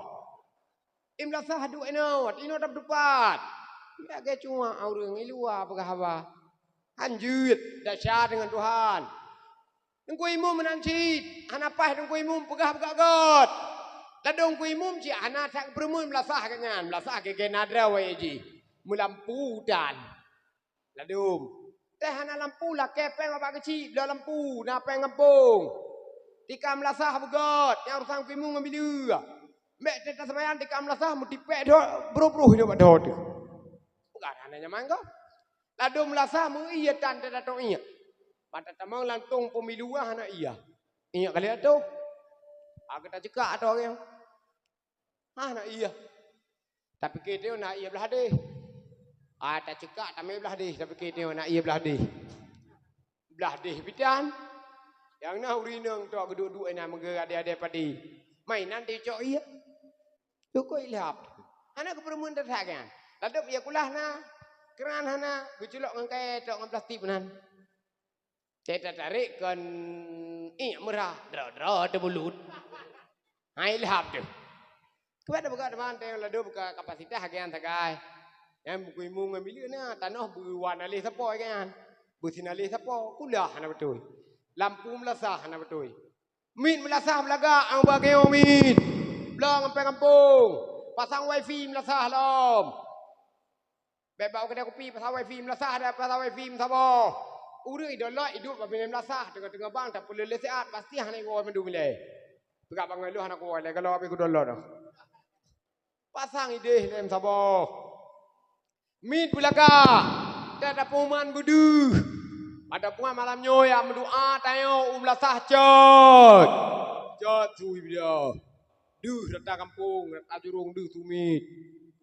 I meulasah duek inoe, inoe dap dupat. Lagée cuak ureuëng i luwa peugah haba. Han jeuet desya deungon Tuhan. Teungku Imum meunan cit, hana paih Teungku Imum peugah beugét-gét. Ladôm Teungku Imum cit hana that geupeureumeun meulasah geuh nyan, meulasah geuh na droe jih. Meulampu dan Ladôm. Teuh hana lampu, lakée péng bak geuchik bloe lampu, na péng gampông. Tika meulasah beugét, nyang urusan Teungku Imum ngon bineue. Bék teuh taseumayang tika meulasah meutipék dho, broh-broh nyoe bak dho teuh. Bukan hana nyaman gob. Ladôm meulasah meu-ie tan teuh tatong iék. Pat tamong lantong peumilu hana ie. Iék kali atoh. Agak tacekak atoh nyoe. Hah, na ie. Tapike teuh na ie blah deh. Ah, tacekak tamé blah deh, tapike teuh na ie blah deh. Blah deh bitan. Nyang na ureuëng inong tok geuduek-duek inan meugeue adé-adé padi. Mainan teucok ie. Cukôi lhap. Hana geupeureumeun that-that nyan. Ladôm ie kulah na. Keuran hana, geuculok ngon kayée tok ngon plastik meunan. Teuh tatarek kon iék meurah, droe-droe teubulut. Hai lhap teuh. Keubiet tapeugah teuma teuh ladôm ka kapasitas lagée nyan sagai. Nyan Teungku Imum ngon bineue na, tanoh beuwa naleh sapo lagée nyan. Beusinaleh sapo, kulah hana beutôi. Lampu meulasah hana beutôi. Miet meulasah beulagak nyang bak geuh miet. Bloe ngon péng gampông. Pasang wifi meulasah lom. Bék bak u keudée kupi pasang wifi meulasah, ada pasang wifi meusaboh. Ureuëng idolot iduek bak binéh meulasah, teungoh-teungoh bang tapeuleuleh siat, pasti hana iwoe mandum ilée. Peugah bangai lôn hana kuwoe lé, kalau habéh kudolot dah. Pasang idéh lé meusaboh. Miet beulagak, teuh tapeuman beudeuh. Pada puan malam nyoe nyang meudoa tanyoe u meulasah cot. Cot sui beudoh. Deuh rata gampông, rata jurông deuh sumiet.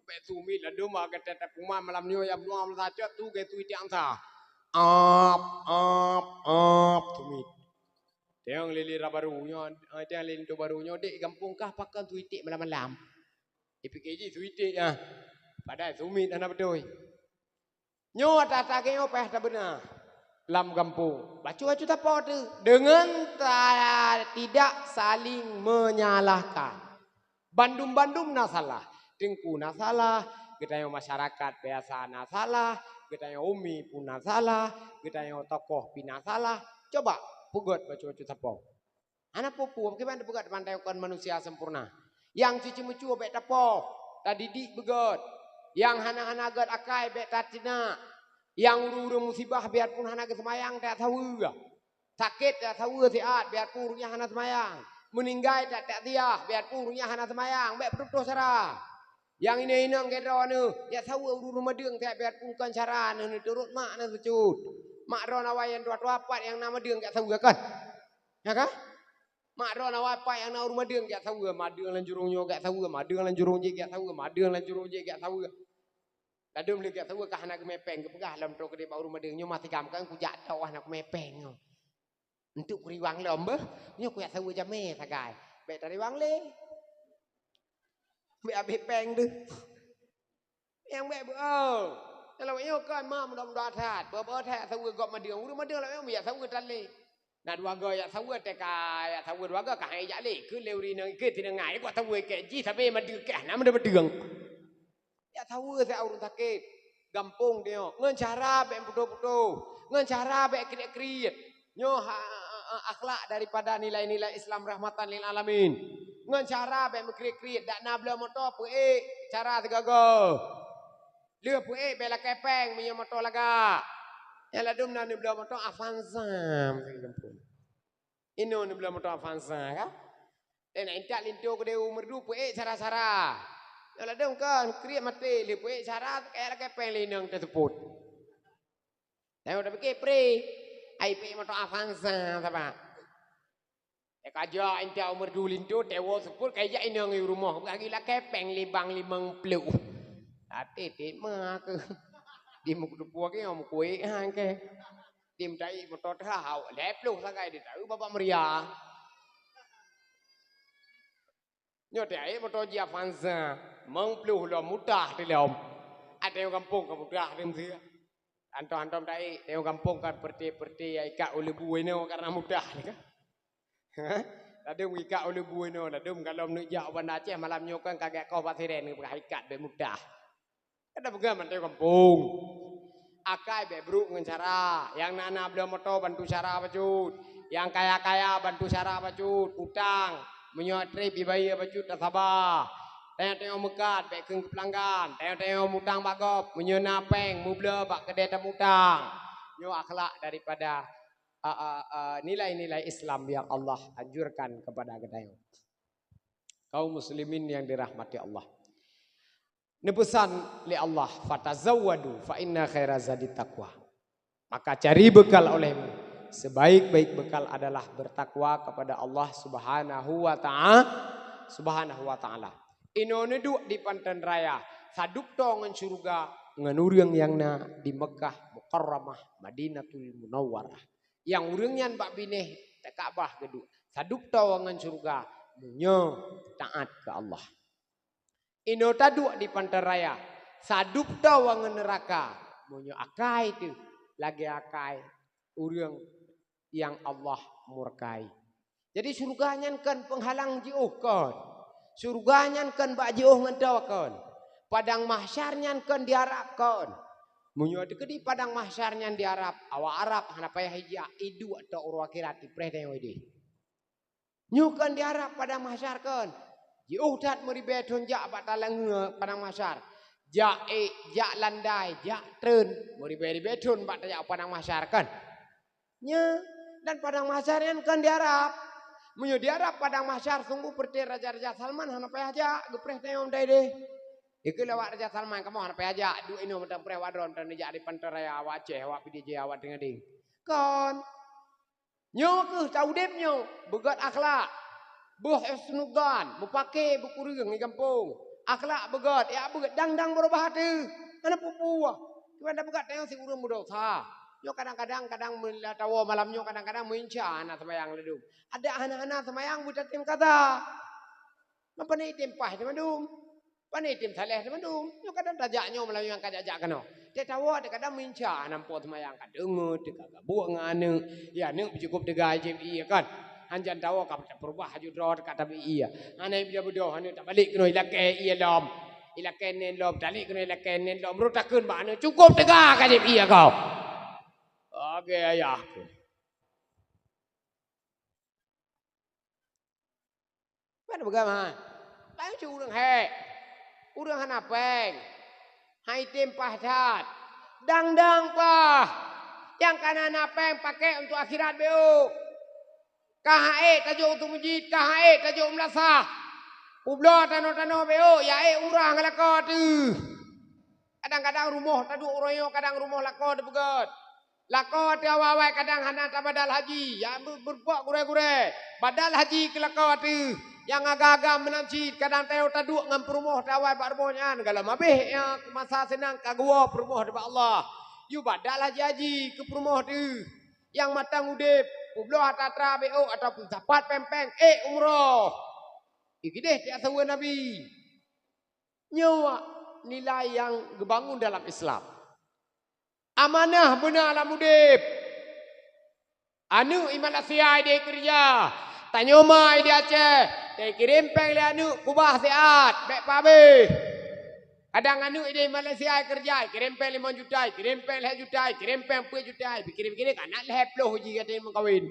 Bék sumiet ladôm ka teuh tapeuman malam nyoe nyang meudoa meulasah cot tu geuh sui tiek ansa. Ap, ap, ap, sumiet. Tiang lili ra baru nyoe, eh, tiang lili tu baru nyoe, dek gampông kah pakon sui tiek malam-malam. Dipike jih sui tiek, ah. Padahai sumiet hana beutôi. Nyoe ata-ata geuh nyoe payah tabeuna lam gampông. Bacut-bacut sapo teuh? Deungon ta-, tidak saling menyalahkan. Bandum-bandum na salah. Teungku na salah, geutanyoe masyarakat biasa na salah, geutanyoe umi pun na salah, geutanyoe tokoh pih na salah. Coba peugét bacut-bacut sapo. Hana peue-peue, pakriban tapeugét, mandai kon manusia sempurna. Nyang ceucue-meucue bék tapoh, tadidik beugét. Nyang hana-hana gét akai bék tateunak. Nyang ureuëng-ureuëng musibah biarpun hana geuseumayang tajak saweue. Sakét tajak saweue siat biarpun ureuëng nyan hana seumayang. Meuninggai tajak takziah biarpun ureuëng nyan hana seumayang. Bék peututoh cara. Nyang inong-inong gét droeneuh, jak saweue ureuëng madeueng siat biarpun kon cara neuh, neuturot mak neuh seucut. Mak droeneuh awai nyang tuha-tuha pat nyang na madeueng jak saweue kon. Ya kah? Mak droeneuh awai pat nyang na ureuëng madeueng jak saweue, madeueng lam jurông nyoe jak saweue, madeueng lam jurông jih jak saweue, madeueng lam jurông jih jak saweue. Ladôm lé jak saweue ka hana geumé péng, geupeugah lom trok keudeh bak ureuëng madeueng, "Nyoe ma sigam kan kujak tok hana geumé péng nyoe." Untuk kuriwang lom beuh, nyoe kujak saweue jamé sagai. Bék tariwang lé. Bék habéh péng deuh. Nyang bék beu-, oh. Kalau nyoe kan ma mudah-mudahan that, beubaih that saweue gob madeueng, ureuëng madeueng lagée nyoe jak saweue tan lé. Na dua goe jak saweue teuka, jak saweue dua goe ka hai jak lé, keu lé ureuëng inong ikeu tinengai, buat saweue keu jih sabe madeueng keu hana madeueng-madeueng. Jak saweue siat ureuëng sakét gampông teuh nyoe, ngon cara bék putôh-putôh, ngon cara bék kriet-kriet. Nyoe ha-, akhlak daripada nilai-nilai Islam rahmatan lil alamin. Ngon cara bék meukriet-kriet, dak na bloe moto peuék cara sigoe-goe. Lheueh peuék bék lakée péng meunyoe moto lagak. Nyang ladôm na neubloe moto Avanza. Inoe neubloe moto Avanza ka? Lé na intat linto keudeh u meurdu peuék sara-sara. Nyang ladôm kon kriet maté lheueh peuék sara kaya lakée péng lé inong teuseupôt. Tanyoe tapike pré, ai peuék moto Avanza saban. Ka jak intat u meurdu linto, tewoe seupôt, ka jak inong u rumoh, bagi lakée péng libang limong ploh. Até ték ma keuh. Di meukeudeupuek nyoe meukuék han keuh. Di meutaék moto teuhah, lhée ploh sagai di taeu babah meuria. Nyoe teuék moto jih Avanza, limong ploh lom mutah teuh lom. Até gampông ka mutah teuh meusieu. Hantom-hantom taék, teungoh gampông kan peureute-peureute nyang ikat u leubu inoe karena mudah nyoe kan. Ladôm ikat u leubu inoe, ladôm galom neuk jak u Banda Aceh malam nyoe kan ka gét koh bak siren geupeugah ikat bék mudah. Kan tapeugah mantong gampông. Akai bék brok ngon cara. Nyang na-na bloe moto bantu cara bacut. Nyang kaya-kaya bantu cara bacut. Utang. Meunyoe trép ibayeue bacut tasaba. Teungoh-teungoh meukat bék kheun keu peulanggan, teungoh-teungoh mutang bak gob, meunyoe na péng mubloe bak keudè tamutang. Nyoe akhlak daripada, a, a, a, nilai-nilai Islam yang Allah anjurkan kepada geutanyoe. Kaum muslimin yang dirahmati Allah. Neupeusan lé Allah, "Fatazawwadu fa inna khaira zadi taqwa." Maka cari bekal olehmu. Sebaik-baik bekal adalah bertakwa kepada Allah Subhanahu wa ta'a-, Subhanahu wa taala. Inoe neuduek di Panton Raya, sadub toe ngon syeuruga ngon ureuëng nyang na di Mekkah Mukarramah, Madinatul Munawwarah. Nyang ureuëng nyan bak binéh Ka'bah geuduek, sadub toe ngon syeuruga meunyoe taát keu Allah. Inoe taduek di Panton Raya, sadub toe ngon neuraka, meunyoe akai teuh lagée akai ureuëng nyang Allah murkai. Jadi syeuruga nyan kon peunghalang jiôh kon. Syeuruga nyan kon bak jiôh ngon toe kon. Padang mahsyar nyan kon diharab kon. Meunyoe teukeudi padang mahsyar nyan diharab, awak Arab hana payah ijak, iduek tok uroe akhirat ipreh tanyoe ideh. Nyoe kon diharab padang mahsyar kon. Jiôh that meuribée thon jak bak talangue padang mahsyar. Jak ék, jak landai, jak treun, meuribée-ribée thon bak tajak padang mahsyar kon. Nyoe, dan padang mahsyar nyan kon diharab. Meunyoe diharab padang mahsyar, sungguh peureute raja-raja Salman hana payah jak, geupreh tanyoe meutai deh. Ikeu lewat Raja Salman, kamoe hana payah jak, duek inoe mantong preh awak droe, mantong neujak di Panton Raya, awak Aceh, awak P D J, awak Teuingadi. Kon. Nyoe keuh taudeb nyoe, beugét akhlak. Boh husnudzan, mupake beukureueng di gampông. Akhlak beugét, ya beugét, dang-dang beurubah ateueh. Hana peue-peue. Cuman tapeugét tanyoe si ureuëng meudosa. Nyoe kadang-kadang, kadang meula tawoe malam nyoe, kadang-kadang meuinca hana seumayang ladum. Adak hana-hana seumayang beutatem kaza. Pane item paih teumandum. Pane item saleh teumandum. Nyoe kadang tajak nyoe meulayeue nyang ka jak-jak keunoe. Teuh tawoe teuh kadang meuinca, hana po seumayang ka deungoe, teuh ka gabuek ngon aneuk. Ya, aneuk cukôp teuga jép ie kan. Hanjan tawoe ka peureubah aju droe teuka tabi ie. Hana beudôh-beudôh aneuk tabalek keunoe ilakée ie lom. Ilakée nén lom, talek keunoe ilakée nén lom. Rot takheun bak aneuk, "Cukôp teuga ka jép ie kau." Oke, ayah. Ban peugah mah. Ban cit ureuëng hék. Ureuëng hana péng. Hai tem paih that. Dang-dang paih. Nyang ka na péng pakai untuk akhirat beu. Ka hak ék tajok untuk mujit, ka hak ék tajok meulasah. Peubloe tanoh-tanoh beu, ya ék umrah ngon lakoe teuh. Kadang-kadang rumoh taduek uroe nyoe, kadang rumoh lakoe teupeugét. Lakoe teuh awai-awai kadang hana tabadal haji, nyang beu-, beureumpok gurée-gurée. Badal haji keu lakoe teuh. Nyang agam-agam meunan cit, kadang tanyoe taduek ngon peurumoh teuh awai bak rumoh nyan, galom habéh nyang masa seunang ka geuwoe peurumoh teuh bak Allah. Yue badal haji-haji keu peurumoh teuh. Nyang mantong udeb, peubloe atra-atra beu ataupun sapat péng-péng, ék umroh. Igideh tiek saweue Nabi. Nyoe nilai nyang geubangun dalam Islam. Amanah beuna lam udeb. Aneuk i Malaysia ideh keureuja, tanyoe ma ideh Aceh, takirém péng lé aneuk kubah siat, bék pabéh. Kadang aneuk ideh Malaysia keureuja, ikirém péng limong juta, ikirém péng lhée juta, ikirém péng peuet juta, pikirém-kirém aneuk lhée ploh jih até meukawen.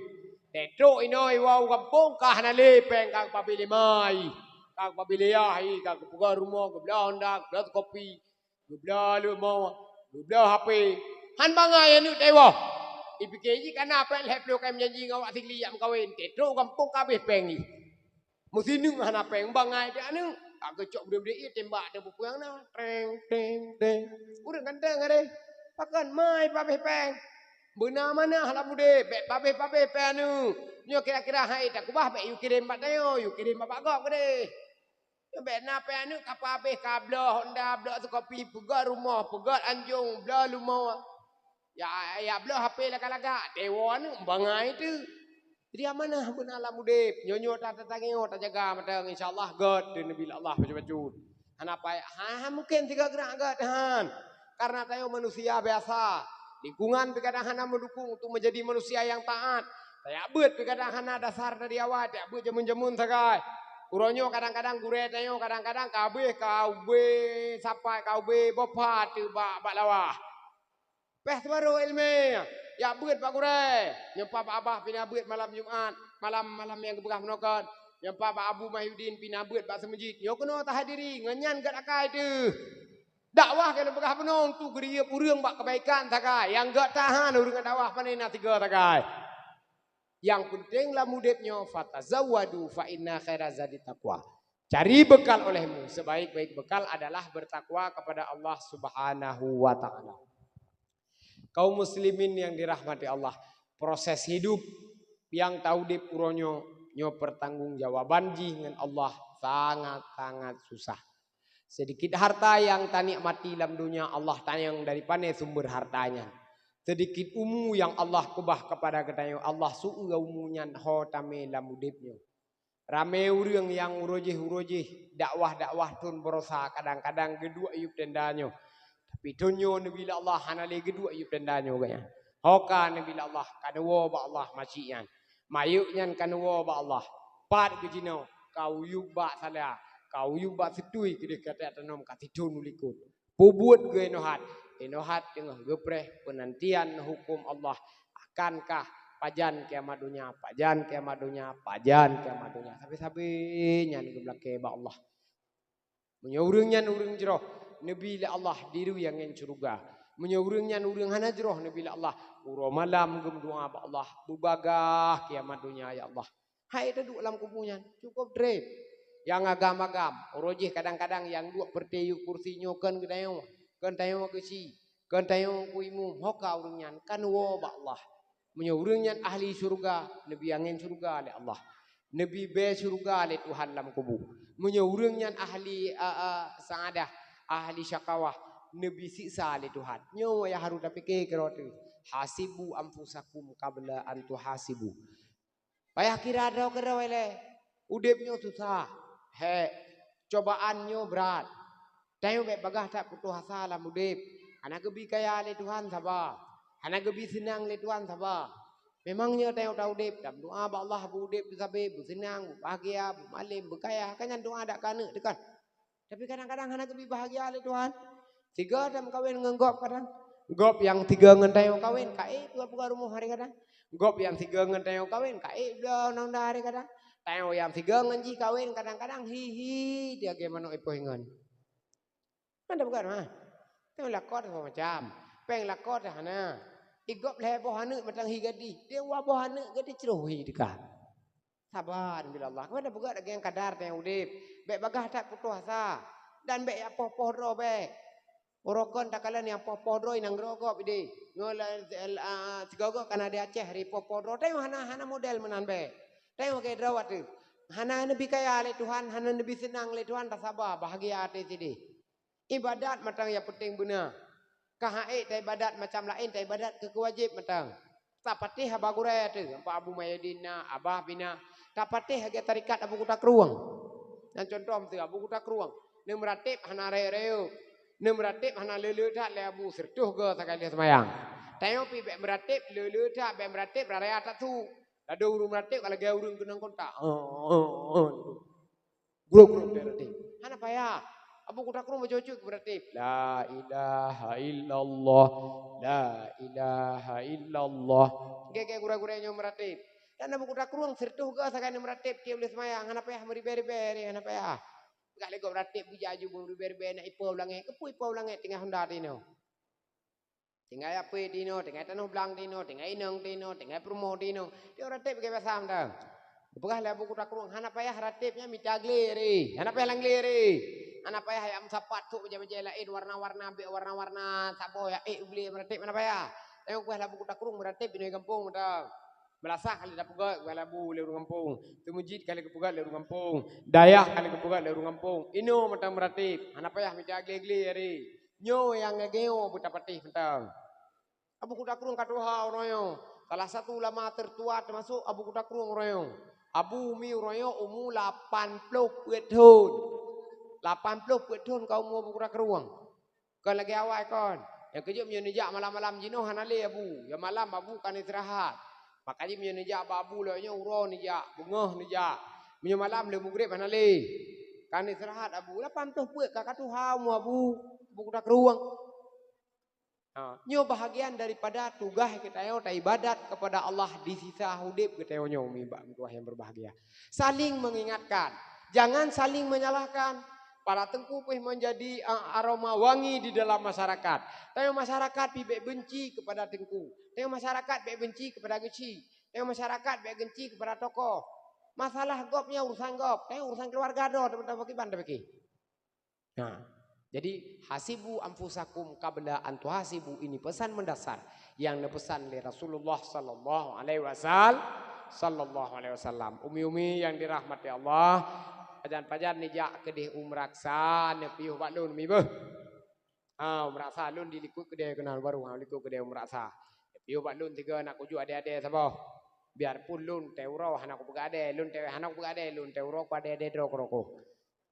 Tetrok inoe iwoe u gampông ka hana lé péng, ka geupabéh lé ma i, ka geupabéh lé yah i, ka geupeugah rumoh, geubloe honda, geubloe kopi, geubloe leumo, geubloe H P. Han bangai aneuk teuwoe. Ipike jih kana péng lhée ploh kai meujanji ngon awak Sigli jak meukawen, tetrok u gampông ka habéh péng jih. Meusineuk hana péng bangai di aneuk. Ka geucok beudé-beudé ié tembak ateueh peue-peue nyang na. Treng, treng, treng. Ureueng ganteng adeh. Pakon mai pabéh péng. Beuna manah lam udeb, bék pabéh-pabéh péng aneuk. Nyoe kira-kira hai takubah bék yue kirém bak tanyoe, yue kirém bak gob keudeh. Nyoe bék na péng aneuk ka pabéh, ka bloe honda, bloe seukopi, peugöt rumoh, peugöt anjong, bloe leumo. Ya, ya bloe H P lagak-lagak, teuwoe aneuk bangai teuk. Jadi amanah beuna lam udeb. Nyoe-nyoe ta-, tatanyoe tajaga mantong, insya Allah gét teuh neubi lé Allah bacut-bacut. Hana payah, ha, ha, mungken sigoe geurak gét han. Karena tanyoe manusia biasa. Lingkungan pih kadang hana meudukung untuk menjadi manusia yang taat. Tajak beuet pih kadang hana dasar dari awai, tajak beuet jameun-jameun sagai. Uroe nyoe kadang-kadang gurée tanyoe kadang-kadang ka habéh, ka ubé sapat, ka ubé boh pha teuk bak, bak lawah. Péh teubarô iéleumé, jak beuet bak gurée. Nyoe pat bak abah pih na beuet malam Jumat, malam, malam nyang geupeugah bunoe kon. Nyoe pat bak Abu Mahyudin pih na beuet bak seumeujid. Nyoe keunoe tahadiri, ngon nyan gét akai teuh. Dakwah keu lôn peugah bunoe untuk geuriyeub ureueng bak keubaikan sagai. Nyang gét tahan ureueng dakwah pane na tiga sagai. Nyang peunteng lam udeb nyoe, "Fatazawwadu fa inna khaira zadi taqwa." Cari bekal olehmu, sebaik-baik bekal adalah bertakwa kepada Allah Subhanahu wa Ta'ala. Kaum muslimin yang dirahmati Allah, proses hidup nyang taudeb uroe nyoe, nyoe pertanggungjawaban jih ngon Allah sangat-sangat susah. Seudikit harta nyang tanikmati lam donya, Allah tanyong dari pane sumber harta nyan. Seudikit umu nyang Allah keubah keupada geutanyoe, Allah su-eu umu nyan ho tamé lam udeb nyoe. Ramé ureueng nyang uroe jéh-uroe jéh dakwah-dakwah thon baroesa, kadang-kadang geuduek yueb tenda nyoe. Tapi thon nyoe neubi lé Allah hana lé geuduek yueb tenda nyoe geuh nyan. Ho ka neubi lé Allah, ka neuwoe bak Allah masjid nyan. Mayeuek nyan ka neuwoe bak Allah. Pat geujinoe, ka uyueb bak sala, ka uyueb bak seutui keudeh ka tanom ka sithon u likot. Peubuet geuh inoe hat, inoe hat teungoh geupreh peunantian huköm Allah. Akankah pajan kiamat donya, pajan kiamat donya, pajan kiamat donya. Sabe-sabe nyan geumeulakée bak Allah. Meunyoe ureueng nyan ureueng jroh, neubi lé Allah diru nyang ngon syeuruga. Meunyoe ureueng nyan ureueng hana jroh, neubi lé Allah uroe malam geumeudoá bak Allah, beubagaih kiamat donya, "Ya Allah, hai taduek lam kubu nyan, cukôp treb." Nyang agam-agam, uroe jéh kadang-kadang nyang duek peureute yue kursi nyoe kon geutanyoe, kon tanyoe keusi, kon tanyoe ku imum, ho ka ureueng nyan kan woe bak Allah. Meunyoe ureueng nyan ahli syeuruga, neubi angén syeuruga lé Allah. Neubi bée syeuruga lé Tuhan lam kubu. Meunyoe ureueng nyan ahli, a, a, saadah, ahli syakawah, neubi siksa lé Tuhan. Nyoe nyang harôh tapike keudroe teuh. "Hasibu anfusakum qabla an tuhasabu." Payah kira droe keudroe lé. Udeb nyoe susah. Hék. Cobaan nyoe brat. Tanyoe bék bagaih that putôh asa lam udeb. Hana geubi kaya lé Tuhan, saba. Hana geubi seunang lé Tuhan, saba. Memang nyoe tanyoe taudeb, tameudoá bak Allah beu udeb beusabe, beuseunang, beubahgia, beumalem, beukaya. Kan nyan doá dak keu aneuk teuh kan. Tapi kadang-kadang hana geubi bahgia lé Tuhan. Sigoe tameukawen ngon gob kadang. Gob nyang sigoe ngon tanyoe kawen, ka ék peugah-peugah rumoh hari kadang. Gob nyang sigoe ngon tanyoe kawen, ka ék bloe undang-undang hari kadang. Tanyoe nyang sigoe ngon jih kawen, kadang-kadang hi-hi, dia lagée manok ipoh ingon. Mana bukan, ha? Tanyoe lakoe macam. Péng lakoe hana. Igob lhée boh aneuk mantong hi gadih. Dia dua boh aneuk gadih ceuroh hi teuka. Saba neubi lé Allah. Keupada peugah lagée nyang kadar nyang udeb. Bék bagaih that putôh asa. Dan bék jak poh-poh droe bék. Uroe kon takalon nyang poh-poh droe nyang geurogop ideh. Nyoe la, la, sigoe-goe kana di Aceh ri poh-poh droe. Tanyoe hana, hana model meunan bék. Tanyoe lagée droe watée. Hana neubi kaya lé Tuhan, hana neubi seunang lé Tuhan, tasaba, bahgia até sideh. Ibadat mantong nyang peunteng beuna. Ka han ék taibadat macam laén, taibadat keu keuwajéb mantong. Tapatéh haba gurée teuh, Pak Abu Mayadin na, Abah bina. Tapatéh lagée tarekat Abu Kuta Krueng. Nyang contoh miseue Abu Kuta Krueng. Neumeuratéb hana rayeuk-rayeuk. Neumeuratéb hana le-le that lé Abu, sireutoh goe sagai lheueh seumayang. Tanyoe pih bék meuratéb le-le that, bék meuratéb raya that su. Ladôm ureuëng meuratéb ka lagée ureuëng keunong kontak. Gurok-gurok dia ratéb. Hana payah. Abu Kuta Krueng bacut-bacut geumeuratéb. La ilaha illallah. La ilaha illallah. Gée-gée gurée-gurée nyoe meuratéb. Dan Abu Kuta Krueng sireutoh goe sagai neumeuratéb tiep lheueh seumayang. Hana payah meuribée-ribée, hana payah. Peugah lé gob ratéb bujaju meuribée-ribée nak ipo u langét. Keupeue ipo u langét tinggai honda tinoe. Tinggai apui tinoe, tinggai tanoh blang tinoe, tinggai inong tinoe, tinggai peurumoh tinoe. Tiep ratéb geupeugah mantong. Geupeugah lé Abu Kuta Krueng, hana payah ratéb nyan mita glé ri. Hana payah lam glé ri. Hana payah jak meusapat trok bajée-bajée laén warna-warna, bék warna-warna saboh jak ék u glé meuratéb, hana payah. Tapi geupeugah lé Abu Kuta Krueng meuratéb inoe gampông mantong. Meulasah ka lheueh tapeugét geupeugah lé Abu lé ureuëng gampông. Teumeujid ka lheueh geupeugét lé ureuëng gampông. Dayah ka lheueh geupeugét lé ureuëng gampông. Inoe mantong meuratéb. Hana payah mita glé-glé ri. Nyoe nyang lagée nyoe beutapatéh mantong. Abu Kuta Krueng ka tuha uroe nyoe. Salah satu ulama tertua termasuk Abu Kuta Krueng uroe nyoe. Abu Umi uroe nyoe umu lapan ploh peuet thon. Lapan ploh peuet thon ka umu Abu Kuta Krueng. Kon lagée awai kon. Nyang keujeuet meunyoe neujak malam-malam jinoe hana lé Abu. Ya malam Abu ka neusirahat. Maka jih meunyoe neujak bak Abu lagée nyoe uroe neujak, beungoh neujak. Meunyoe malam lé mugreb hana lé. Ka neusirahat Abu. Lapan ploh peuet ka ka tuha umu Abu. Abu Kuta Krueng. Ha, nyoe bahagian daripada tugaih geutanyoe taibadat kepada Allah di sisa udeb geutanyoe nyoe, mi bak meutuah nyang berbahagia. Saling mengingatkan, jangan saling menyalahkan. Para teungku pih menjadi, a, aroma wangi di dalam masyarakat. Tanyoe masyarakat pih bék benci kepada teungku. Tanyoe masyarakat bék benci kepada geuchik. Tanyoe masyarakat bék benci kepada tokoh. Masalah gob nyan urusan gob, tanyoe urusan keluarga droe, teman-teman, bagaimana tapikir? Nah, jadi hasibu anfusakum qabla an tuhasibu, ini pesan mendasar yang dipesan oleh Rasulullah sallallahu alaihi wasal-, sallallahu alaihi wasallam. Umi-umi yang dirahmati Allah, pajan-pajan neujak keudeh u Meuraksa, neupiôh bak lôn mi beuh. Ha, u Meuraksa lôn di likot keudeh keunan baru, ha, likot keudeh u Meuraksa. Neupiôh bak lôn tiga aneuk kujuek adé-adé saboh. Biarpun lôn teuroe hana kupeugah adé, lôn teu-, hana kupeugah adé, lôn teuroe ku adé-adé droe keudroe.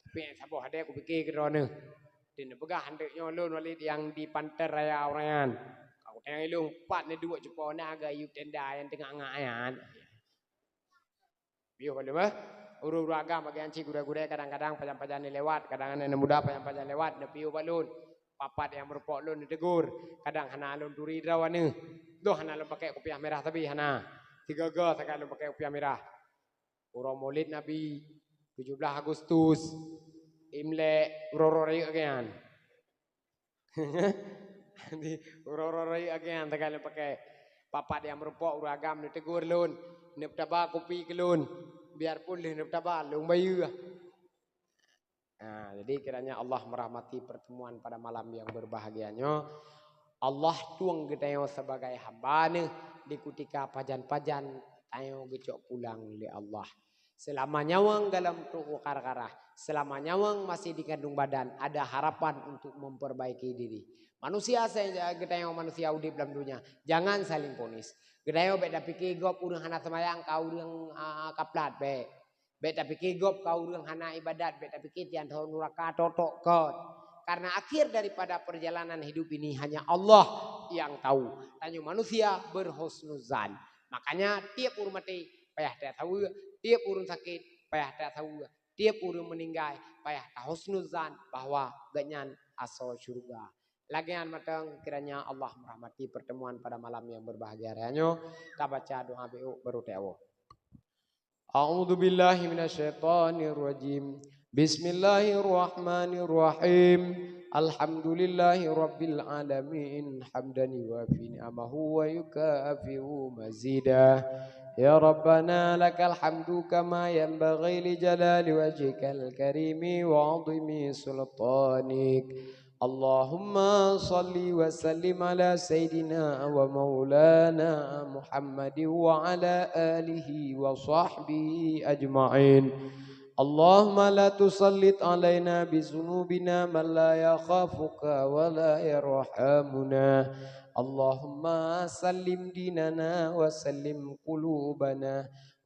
Tapi saboh adé kupike keudroe neuh. Di neupeugah anteuk nyoe lôn Walid nyang di Panter Raya uroe nyan. Ka kutanyong ilôn pat neuduek cupo na geuayue tenda nyang teungoh ngak nyan. Piôh bak lôn, eh. Ureuëng-ureuëng agam bagian cit gurée-gurée kadang-kadang pajan-pajan neulewat, kadang aneuk muda pajan-pajan lewat, neupiôh bak lôn. Papat nyang meurumpok lôn neutegur, kadang hana lôn turi droe neuh. Dôh hana lôn pakai kupiah mirah sabe hana. Tiga-tiga sagai lôn pakai kupiah mirah. Uroe Maulid Nabi, tujoh blaih Agustus, Imlek, uroe-uroe rayeuk geuh nyan. Di uroe-uroe rayeuk geuh nyan sagai lôn pakai. Papat nyang meurumpok ureuëng agam neutegur lôn, neupeutaba kupi keu lôn. Biarpun lheueh neupeutaba, lôn bayeue. Nah, jadi kiranya Allah merahmati pertemuan pada malam yang berbahagia nyoe. Allah tueng geutanyoe sebagai hamba neuh di kutika pajan-pajan tanyoe geucok pulang lé Allah. Selama nyawöng dalam tubuh karkarah, selama nyawöng masih dikandung badan, ada harapan untuk memperbaiki diri. Manusia se-, geutanyoe manusia udeb lam dunia, jangan saling ponis. Geutanyoe bék tapike gob ureuëng hana seumayang ka ureuëng, a, kaplat, bék. Bék tapike gob ka ureuëng hana ibadat, bék tapike tian thon nuraka totok kon. Karena akhir daripada perjalanan hidup ini hanya Allah yang tahu. Tanyoe manusia berhusnuzan. Makanya tiep ureuëng maté payah tasaweue, tiep ureuëng sakét payah tasaweue, tiep ureuëng meuninggai payah tahusnuzan bahwa gobnyan asoe syeuruga. Lagée nyan mantong kiranya Allah merahmati pertemuan pada malam yang berbahagia raya nyoe. Tabaca doa biôk baru tawoe. أعوذ بالله من الشيطان الرجيم. بسم الله الرحمن الرحيم. الحمد لله رب العالمين، حمدا يوافي نعمه ويكافئ مزيده. يا ربنا لك الحمد كما ينبغي لجلال وجهك الكريم وعظيم سلطانك. اللهم صل وسلم على سيدنا ومولانا محمد وعلى آله وصحبه أجمعين. اللهم لا تسلط علينا بذنوبنا من لا يخافك ولا يرحمنا. اللهم سلم ديننا وسلم قلوبنا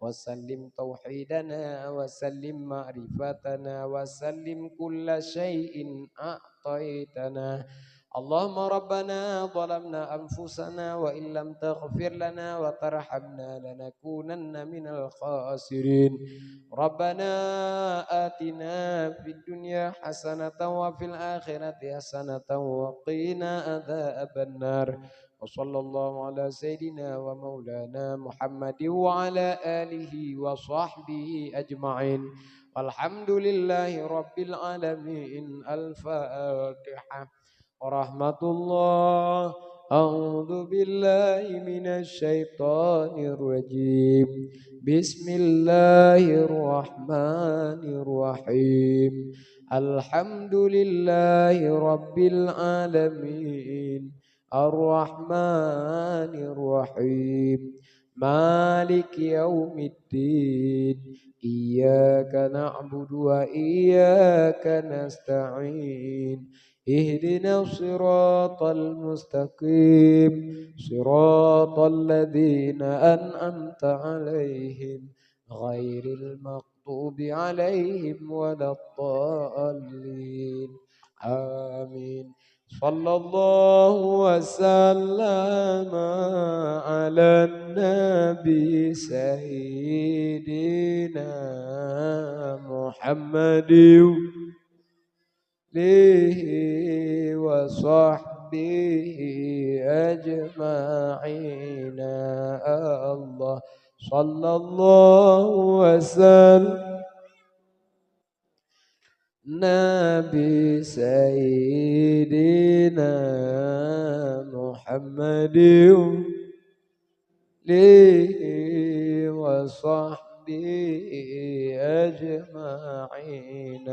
وسلم توحيدنا، وسلم معرفتنا، وسلم كل شيء أعطيتنا. اللهم ربنا ظلمنا أنفسنا وإن لم تغفر لنا وترحمنا لنكونن من الخاسرين. ربنا آتنا في الدنيا حسنة وفي الآخرة حسنة وقنا عذاب النار. وصلى الله على سيدنا ومولانا محمد وعلى آله وصحبه أجمعين. والحمد لله رب العالمين. الفاتحة. ورحمة الله. أعوذ بالله من الشيطان الرجيم. بسم الله الرحمن الرحيم. الحمد لله رب العالمين. الرحمن الرحيم. مالك يوم الدين. إياك نعبد وإياك نستعين. اهدنا الصراط المستقيم. صراط الذين أنعمت عليهم. غير المغضوب عليهم ولا الضالين. آمين. صلى الله وسلم على النبي سيدنا محمد آله وصحبه أجمعين. الله. صلى الله وسلم نبي سيدنا محمد آله وصحبه أجمعين.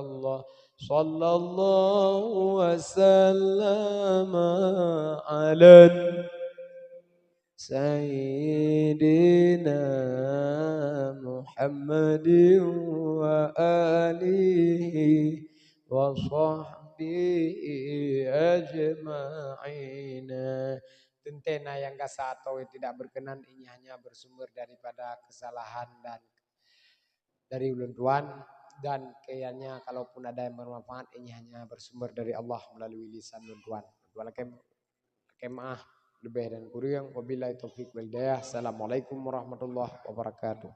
الله. صلى الله وسلم على سيدنا محمد وآله وصحبه أجمعين. Teuntée na nyang gasa atawa tidak berkenan, ini hanya bersumber daripada kesalahan dan dari ulôn tuan, dan kiranya kalaupun ada yang bermanfaat, ini hanya bersumber dari Allah melalui lisan ulôn tuan. Ulôn tuan lakée, lakée maaf leubeh dan kureueng. Wabillahi taufiq wal hidayah. Assalamualaikum warahmatullahi wabarakatuh.